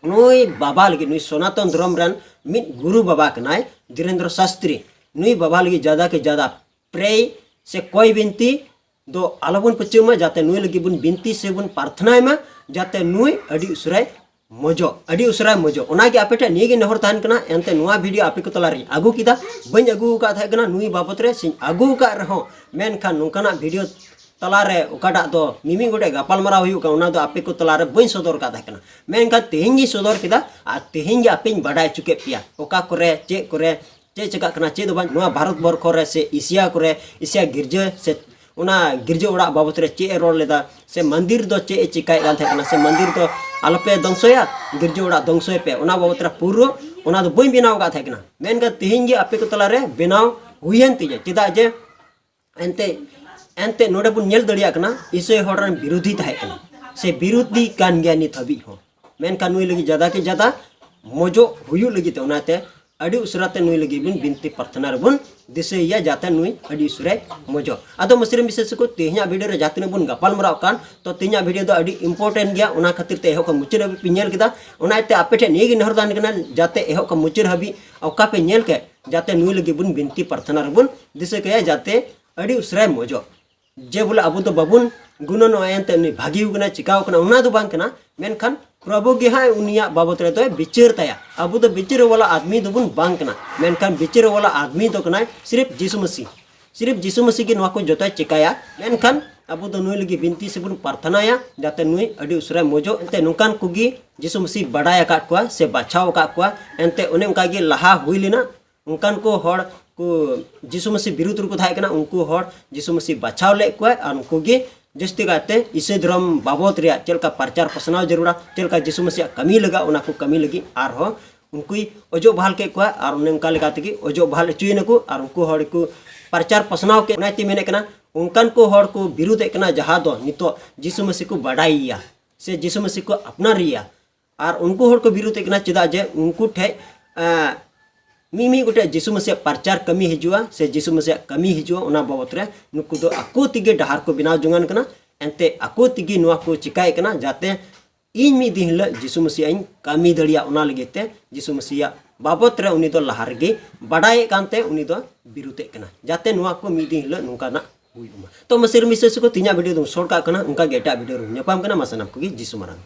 ᱱᱩᱭ ᱵᱟᱵᱟ ᱞᱟᱹᱜᱤᱫ, ᱱᱩᱭ ᱥᱚᱱᱟᱛᱚᱱ ᱫᱷᱚᱨᱚᱢ ᱨᱮᱱ ᱢᱤᱫ ᱜᱩᱨᱩ ᱵᱟᱵᱟ ᱠᱟᱱᱟᱭ, ᱫᱷᱤᱨᱮᱱᱫᱨᱚ ᱥᱟᱥᱛᱨᱤ, ᱱᱩᱭ ᱵᱟᱵᱟ ᱞᱟᱹᱜᱤᱫ ᱡᱟᱫᱟ ᱠᱮ ᱡᱟᱫᱟ ᱯᱨᱮᱭ ᱥᱮ ᱠᱚᱭ ᱵᱤᱱᱛᱤ ᱫᱚ ᱟᱞᱚᱵᱚᱱ ᱯᱟᱹᱪᱟᱹᱜ ᱢᱟ, ᱡᱟᱛᱮ ᱱᱩᱭ ᱞᱟᱹᱜᱤᱫ ᱵᱚᱱ ᱵᱤᱱᱛᱤ ᱥᱮᱵᱚᱱ ᱯᱨᱟᱨᱛᱷᱱᱟᱭ ᱢᱟ, ᱡᱟᱛᱮ ᱱᱩᱭ ᱟᱹᱰᱤ ᱩᱥᱟᱹᱨᱟᱭ ᱢᱚᱡᱚᱜ, ᱟᱹᱰᱤ ᱩᱥᱟᱹᱨᱟᱭ ᱢᱚᱡᱚᱜ᱾ ᱚᱱᱟᱜᱮ ᱟᱯᱮ ᱴᱷᱮᱱ ᱱᱤᱭᱟᱹ ᱜᱮ ᱱᱮᱦᱚᱨ ᱛᱟᱦᱮᱱ ᱠᱟᱱᱟ᱾ ᱮᱱᱛᱮ ᱱᱚᱣᱟ ᱵᱷᱤᱰᱤᱭᱳ ᱟᱯᱮ ᱠᱚ ᱛᱟᱞᱟᱨᱤᱧ ᱟᱹᱜᱩ ᱠᱮᱫᱟ, ᱵᱟᱹᱧ ᱟᱹᱜᱩ ᱟᱠᱟᱫ ᱛᱟᱦᱮᱸ ᱠᱟᱱᱟ ᱱᱩᱭ ᱵᱟᱵᱚᱛ ᱨᱮ, ᱥᱮᱧ ᱟᱹᱜᱩ ᱟᱠᱟᱫ ᱨᱮᱦᱚᱸ, ᱢᱮᱱᱠᱷᱟᱱ ᱱᱚᱝᱠᱟᱱᱟᱜ ᱵᱷᱤᱰᱤᱭᱳ ᱛᱟᱞᱟᱨᱮ ᱚᱠᱟᱴᱟᱜ ᱫᱚ ᱢᱤᱢᱤᱫ ᱜᱚᱴᱮᱡ ᱜᱟᱯᱟᱞᱢᱟᱨᱟᱣ ᱦᱩᱭᱩᱜ ᱠᱟᱱᱟ, ᱚᱱᱟ ᱫᱚ ᱟᱯᱮ ᱠᱚ ᱛᱟᱞᱟᱨᱮ ᱵᱟᱹᱧ ᱥᱚᱫᱚᱨ ᱟᱠᱟᱫ ᱛᱟᱦᱮᱸ ᱠᱟᱱᱟ, ᱢᱮᱱᱠᱷᱟᱱ ᱛᱮᱦᱮᱧ ᱜᱤᱧ ᱥᱚᱫᱚᱨ ᱠᱮᱫᱟ᱾ ᱟᱨ ᱛᱮᱦᱮᱧ ᱜᱮ ᱟᱯᱮᱧ ᱵᱟᱰᱟᱭ ᱦᱚᱪᱚ ᱠᱮᱫ ᱯᱮᱭᱟ ᱚᱠᱟ ᱠᱚᱨᱮ ᱪᱮᱫ ᱠᱚᱨᱮ ᱪᱮᱫ ᱪᱮᱠᱟᱜ ᱠᱟᱱᱟ, ᱪᱮᱫ ᱫᱚ ᱵᱟᱝ᱾ ᱱᱚᱣᱟ ᱵᱷᱟᱨᱚᱛ ᱵᱚᱨᱠᱷᱚ ᱨᱮ ᱥᱮ ᱮᱥᱤᱭᱟ ᱠᱚᱨᱮ, ᱮᱥᱤᱭᱟ ᱜᱤᱨᱡᱟᱹ ᱥᱮ ᱚᱱᱟ ᱜᱤᱨᱡᱟᱹ ᱚᱲᱟᱜ ᱵᱟᱵᱚᱛ ᱨᱮ ᱪᱮᱫ ᱮ ᱨᱚᱲ ᱞᱮᱫᱟ, ᱥᱮ ᱢᱚᱱᱫᱤᱨ ᱫᱚ ᱪᱮᱫ ᱮ ᱪᱮᱠᱟᱭᱮᱫ ᱠᱟᱱ ᱛᱟᱦᱮᱸ ᱠᱟᱱᱟ, ᱥᱮ ᱢᱚᱱᱫᱤᱨ ᱫᱚ ᱟᱞᱚᱯᱮ ᱫᱷᱚᱝᱥᱚᱭᱟ, ᱜᱤᱨᱡᱟᱹ ᱚᱲᱟᱜ ᱫᱷᱚᱝᱥᱚᱭ ᱯᱮ, ᱚᱱᱟ ᱵᱟᱵᱚᱛ ᱨᱮ ᱯᱩᱨᱟᱹ ᱚᱱᱟ ᱫᱚ ᱵᱟᱹᱧ ᱵᱮᱱᱟᱣ ᱟᱠᱟᱫ ᱛᱟᱦᱮᱸ ᱠᱟᱱᱟ᱾ ᱢᱮᱱᱠᱷᱟᱱ ᱛᱮᱦᱮᱧ ᱜᱮ ᱟᱯᱮ ᱠᱚ ᱛᱟᱞᱟᱨᱮ ᱵᱮᱱᱟᱣ ᱦᱩᱭᱮᱱ ᱛᱤᱧᱟᱹ, ᱪᱮᱫᱟᱜ ᱡᱮ ᱮᱱᱛᱮ, ᱮᱱᱛᱮ ᱱᱚᱰᱮ ᱵᱚᱱ ᱧᱮᱞ ᱫᱟᱲᱮᱭᱟᱜ ᱠᱟᱱᱟ, ᱤᱥᱟᱹᱭ ᱦᱚᱲ ᱨᱮᱱ ᱵᱤᱨᱳᱫᱷᱤ ᱛᱟᱦᱮᱸ ᱠᱟᱱᱟ, ᱥᱮ ᱵᱤᱨᱳᱫᱷᱤ ᱠᱟᱱ ᱜᱮᱭᱟ ᱱᱤᱛ ᱦᱟᱹᱵᱤᱡ ᱦᱚᱸ᱾ ᱢᱮᱱᱠᱷᱟᱱ ᱱᱩᱭ ᱞᱟᱹᱜᱤᱫ ᱡᱟᱫᱟ ᱠᱮ ᱡᱟᱫᱟ ᱢᱚᱡᱚᱜ ᱦᱩᱭᱩᱜ ᱞᱟᱹᱜᱤᱫ ᱛᱮ, ᱚᱱᱟᱛᱮ ᱟᱹᱰᱤ ᱩᱥᱟᱹᱨᱟ ᱛᱮ ᱱᱩᱭ ᱞᱟᱹᱜᱤᱫ ᱵᱚᱱ ᱵᱤᱱᱛᱤ ᱯᱨᱟᱨᱛᱷᱚᱱᱟ ᱨᱮᱵᱚᱱ ᱫᱤᱥᱟᱹᱭᱮᱭᱟ, ᱡᱟᱛᱮ ᱱᱩᱭ ᱟᱹᱰᱤ ᱩᱥᱟᱹᱨᱟᱭ ᱢᱚᱡᱚᱜ᱾ ᱟᱫᱚ ᱢᱟᱹᱥᱤᱨ ᱢᱤᱥᱮᱥ ᱠᱚ, ᱛᱮᱦᱮᱧᱟᱜ ᱵᱷᱤᱰᱤᱭᱳ ᱨᱮ ᱡᱟᱦᱟᱸ ᱛᱤᱱᱟᱹᱜ ᱵᱚᱱ ᱜᱟᱯᱟᱞ ᱢᱟᱨᱟᱣ ᱠᱟᱱ, ᱛᱚ ᱛᱮᱦᱮᱧᱟᱜ ᱵᱷᱤᱰᱤᱭᱳ ᱫᱚ ᱟᱹᱰᱤ ᱤᱢᱯᱚᱨᱴᱮᱱᱴ ᱜᱮᱭᱟ, ᱚᱱᱟ ᱠᱷᱟᱹᱛᱤᱨ ᱛᱮ ᱮᱦᱚᱵ ᱠᱷᱚᱱ ᱢᱩᱪᱟᱹᱫ ᱦᱟᱹᱵᱤᱡ ᱯᱮ ᱧᱮᱞ ᱠᱮᱫᱟ᱾ ᱚᱱᱟ ᱤᱭᱟᱹᱛᱮ ᱟᱯᱮ ᱴᱷᱮᱱ ᱱᱤᱭᱟᱹ ᱜᱮ ᱱᱮᱦᱚᱨ ᱛᱟᱦᱮᱱ ᱠᱟᱱᱟ, ᱡᱟᱛᱮ ᱮᱦᱚᱵ ᱠᱷᱚᱱ ᱢᱩᱪᱟᱹᱫ ᱦᱟᱹᱵᱤᱡ ᱚᱠᱟ ᱯᱮ ᱧᱮᱞ ᱠᱮᱫ, ᱡᱟᱛᱮ ᱱᱩᱭ ᱞᱟᱹᱜᱤᱫ ᱵᱚᱱ ᱵᱤᱱᱛᱤ ᱯᱨᱟᱨᱛᱷᱚᱱᱟ ᱨᱮᱵᱚᱱ ᱫᱤᱥᱟᱹ ᱠᱟᱭᱟ, ᱡᱟᱛᱮ ᱟᱹᱰᱤ ᱩᱥᱟᱹᱨᱟᱭ ᱢᱚᱡᱚᱜ᱾ ᱡᱮ ᱵᱚᱞᱮ ᱟᱵᱚ ᱫᱚ ᱵᱟᱵᱚᱱ ᱜᱩᱱᱟᱹᱱᱚᱜᱼᱟ, ᱮᱱᱛᱮ ᱩᱱᱤ ᱵᱷᱟᱹᱜᱤ ᱟᱠᱟᱱᱟ, ᱪᱤᱠᱟᱹᱣ ᱠᱟᱱᱟ, ᱚᱱᱟ ᱫᱚ ᱵᱟᱝ ᱠᱟᱱᱟ᱾ ᱢᱮᱱᱠᱷᱟᱱ ᱯᱨᱚᱵᱷᱩ ᱜᱮ ᱦᱟᱸᱜ ᱩᱱᱤᱭᱟᱜ ᱵᱟᱵᱚᱛ ᱨᱮᱫᱚᱭ ᱵᱤᱪᱟᱹᱨ ᱛᱟᱭᱟ᱾ ᱟᱵᱚ ᱫᱚ ᱵᱤᱪᱟᱹᱨ ᱣᱟᱞᱟ ᱟᱫᱢᱤ ᱫᱚᱵᱚᱱ ᱵᱟᱝ ᱠᱟᱱᱟ, ᱢᱮᱱᱠᱷᱟᱱ ᱵᱤᱪᱟᱹᱨ ᱣᱟᱞᱟ ᱟᱫᱢᱤ ᱫᱚ ᱠᱟᱱᱟᱭ ᱥᱤᱨᱤᱯ ᱡᱤᱥᱩ ᱢᱟᱹᱥᱤ᱾ ᱥᱤᱨᱤᱯ ᱡᱤᱥᱩ ᱢᱟᱹᱥᱤ ᱜᱮ ᱱᱚᱣᱟ ᱠᱚ ᱡᱚᱛᱚᱭ ᱪᱮᱠᱟᱭᱟ᱾ ᱢᱮᱱᱠᱷᱟᱱ ᱟᱵᱚ ᱫᱚ ᱱᱩᱭ ᱞᱟᱹᱜᱤᱫ ᱵᱤᱱᱛᱤ ᱥᱮᱵᱚᱱ ᱯᱨᱟᱨᱛᱷᱚᱱᱟᱭᱟ, ᱡᱟᱛᱮ ᱱᱩᱭ ᱟᱹᱰᱤ ᱩᱥᱟᱹᱨᱟᱭ ᱢᱚᱡᱚᱜ᱾ ᱮᱱᱛᱮ ᱱᱚᱝᱠᱟᱱ ᱠᱚᱜᱮ ᱡᱤᱥᱩ ᱢᱟᱹᱥᱤ ᱵᱟᱰᱟᱭ ᱟᱠᱟᱫ ᱠᱚᱣᱟ ᱥᱮ ᱵᱟᱪᱷᱟᱣ ᱟᱠᱟᱫ ᱠᱚᱣᱟ᱾ ᱮᱱᱛᱮ ᱚᱱᱮ ᱚᱱᱠᱟ ᱜᱮ ᱞᱟᱦᱟ ᱦᱩᱭ ᱞᱮᱱᱟ᱾ ᱚᱱᱠᱟᱱ ᱠᱚ ᱦᱚᱲ ᱠᱚ ᱡᱤᱥᱩ ᱢᱟᱹᱥᱤ ᱵᱤᱨᱩᱫᱷ ᱨᱮᱠᱚ ᱛᱟᱦᱮᱸ ᱠᱟᱱᱟ, ᱩᱱᱠᱩ ᱦᱚᱲ ᱡᱤᱥᱩ ᱢᱟᱹᱥᱤ ᱵᱟᱪᱷᱟᱣ ᱞᱮᱫ ᱠᱚᱣᱟᱭ᱾ ᱟᱨ ᱩᱱᱠᱩ ᱜᱮ ᱡᱟᱹᱥᱛᱤ ᱠᱟᱭᱛᱮ ᱤᱥᱟᱹᱭ ᱫᱷᱚᱨᱚᱢ ᱵᱟᱵᱚᱫ ᱨᱮᱭᱟᱜ ᱪᱮᱫ ᱞᱮᱠᱟ ᱯᱨᱚᱪᱟᱨ ᱯᱟᱥᱱᱟᱣ ᱡᱟᱹᱨᱩᱲᱟ, ᱪᱮᱫ ᱞᱮᱠᱟ ᱡᱤᱥᱩ ᱢᱟᱹᱥᱤᱭᱟᱜ ᱠᱟᱹᱢᱤ ᱞᱟᱜᱟᱜ, ᱚᱱᱟ ᱠᱚ ᱠᱟᱹᱢᱤ ᱞᱟᱹᱜᱤᱫ ᱟᱨᱦᱚᱸ ᱩᱱᱠᱩᱭ ᱚᱡᱚᱜ ᱵᱟᱦᱟᱞ ᱠᱮᱫ ᱠᱚᱣᱟ᱾ ᱟᱨ ᱚᱱᱮ ᱚᱱᱠᱟ ᱞᱮᱠᱟ ᱛᱮᱜᱮ ᱚᱡᱚᱜ ᱵᱟᱦᱟᱞ ᱦᱚᱪᱚᱭᱮᱱᱟᱠᱚ ᱟᱨ ᱩᱱᱠᱩ ᱦᱚᱲ ᱠᱚ ᱯᱨᱚᱪᱟᱨ ᱯᱟᱥᱱᱟᱣ ᱠᱮᱫ᱾ ᱚᱱᱟᱛᱮ ᱢᱮᱱᱮᱫ ᱠᱟᱱᱟ, ᱚᱱᱠᱟᱱ ᱠᱚ ᱦᱚᱲ ᱠᱚ ᱵᱤᱨᱩᱫᱷᱮᱫ ᱠᱟᱱᱟ, ᱡᱟᱦᱟᱸ ᱫᱚ ᱱᱤᱛᱚᱜ ᱡᱤᱥᱩ ᱢᱟᱹᱥᱤ ᱠᱚ ᱵᱟᱰᱟᱭᱮᱭᱟ ᱥᱮ ᱡᱤᱥᱩ ᱢᱟᱹᱥᱤ ᱠᱚ ᱟᱯᱱᱟᱨᱮᱭᱟ᱾ ᱟᱨ ᱩᱱᱠᱩ ᱦᱚᱲ ᱠᱚ ᱵᱤᱨᱩᱫᱷᱮᱫ ᱠᱟᱱᱟ, ᱪᱮᱫᱟᱜ ᱡᱮ ᱩᱱᱠᱩ ᱴᱷᱮᱡ, ᱮᱸ, ᱢᱤᱢᱤᱫ ᱜᱚᱴᱮᱡ ᱡᱤᱥᱩ ᱢᱟᱹᱥᱤᱭᱟᱜ ᱯᱨᱚᱪᱟᱨ ᱠᱟᱹᱢᱤ ᱦᱤᱡᱩᱜᱼᱟ ᱥᱮ ᱡᱤᱥᱩ ᱢᱟᱹᱥᱤᱭᱟᱜ ᱠᱟᱹᱢᱤ ᱦᱤᱡᱩᱜᱼᱟ, ᱚᱱᱟ ᱵᱟᱵᱚᱛ ᱨᱮ ᱱᱩᱠᱩ ᱫᱚ ᱟᱠᱚ ᱛᱮᱜᱮ ᱰᱟᱦᱟᱨ ᱠᱚ ᱵᱮᱱᱟᱣ ᱡᱚᱝᱟᱱ ᱠᱟᱱᱟ᱾ ᱮᱱᱛᱮ ᱟᱠᱚ ᱛᱮᱜᱮ ᱱᱚᱣᱟ ᱠᱚ ᱪᱤᱠᱟᱭᱮᱫ ᱠᱟᱱᱟ, ᱡᱟᱛᱮ ᱤᱧ ᱢᱤᱫ ᱫᱤᱱ ᱦᱤᱞᱳᱜ ᱡᱤᱥᱩ ᱢᱟᱹᱥᱤᱭᱟᱜ ᱤᱧ ᱠᱟᱹᱢᱤ ᱫᱟᱲᱮᱭᱟᱜ, ᱚᱱᱟ ᱞᱟᱹᱜᱤᱫ ᱛᱮ ᱡᱤᱥᱩ ᱢᱟᱹᱥᱤᱭᱟᱜ ᱵᱟᱵᱚᱛ ᱨᱮ ᱩᱱᱤ ᱫᱚ ᱞᱟᱦᱟ ᱨᱮᱜᱮ ᱵᱟᱰᱟᱭᱮᱫ ᱠᱟᱱᱛᱮ ᱩᱱᱤ ᱫᱚ ᱵᱤᱨᱩᱫᱷᱮᱫ ᱠᱟᱱᱟ, ᱡᱟᱛᱮ ᱱᱚᱣᱟ ᱠᱚ ᱢᱤᱫ ᱫᱤᱱ ᱦᱤᱞᱳᱜ ᱱᱚᱝᱠᱟᱱᱟᱜ ᱦᱩᱭᱩᱜ ᱢᱟ᱾ ᱛᱚ ᱢᱟᱹᱥᱤᱨ ᱢᱤᱥᱮᱥ ᱠᱚ, ᱛᱮᱦᱮᱧᱟᱜ ᱵᱷᱤᱰᱤᱭᱳ ᱫᱚ ᱥᱚᱨᱴ ᱠᱟᱜ ᱠᱟᱱᱟ, ᱚᱱᱠᱟ ᱜᱮ ᱮᱴᱟᱜ ᱵᱷᱤᱰᱤᱭᱳ ᱨᱮ ᱧᱟᱯᱟᱢ ᱠᱟᱱᱟ᱾ ᱢᱟ ᱥᱟᱱᱟᱢ ᱠᱚᱜᱮ ᱡᱤᱥᱩ ᱢᱟᱨᱟᱝ᱾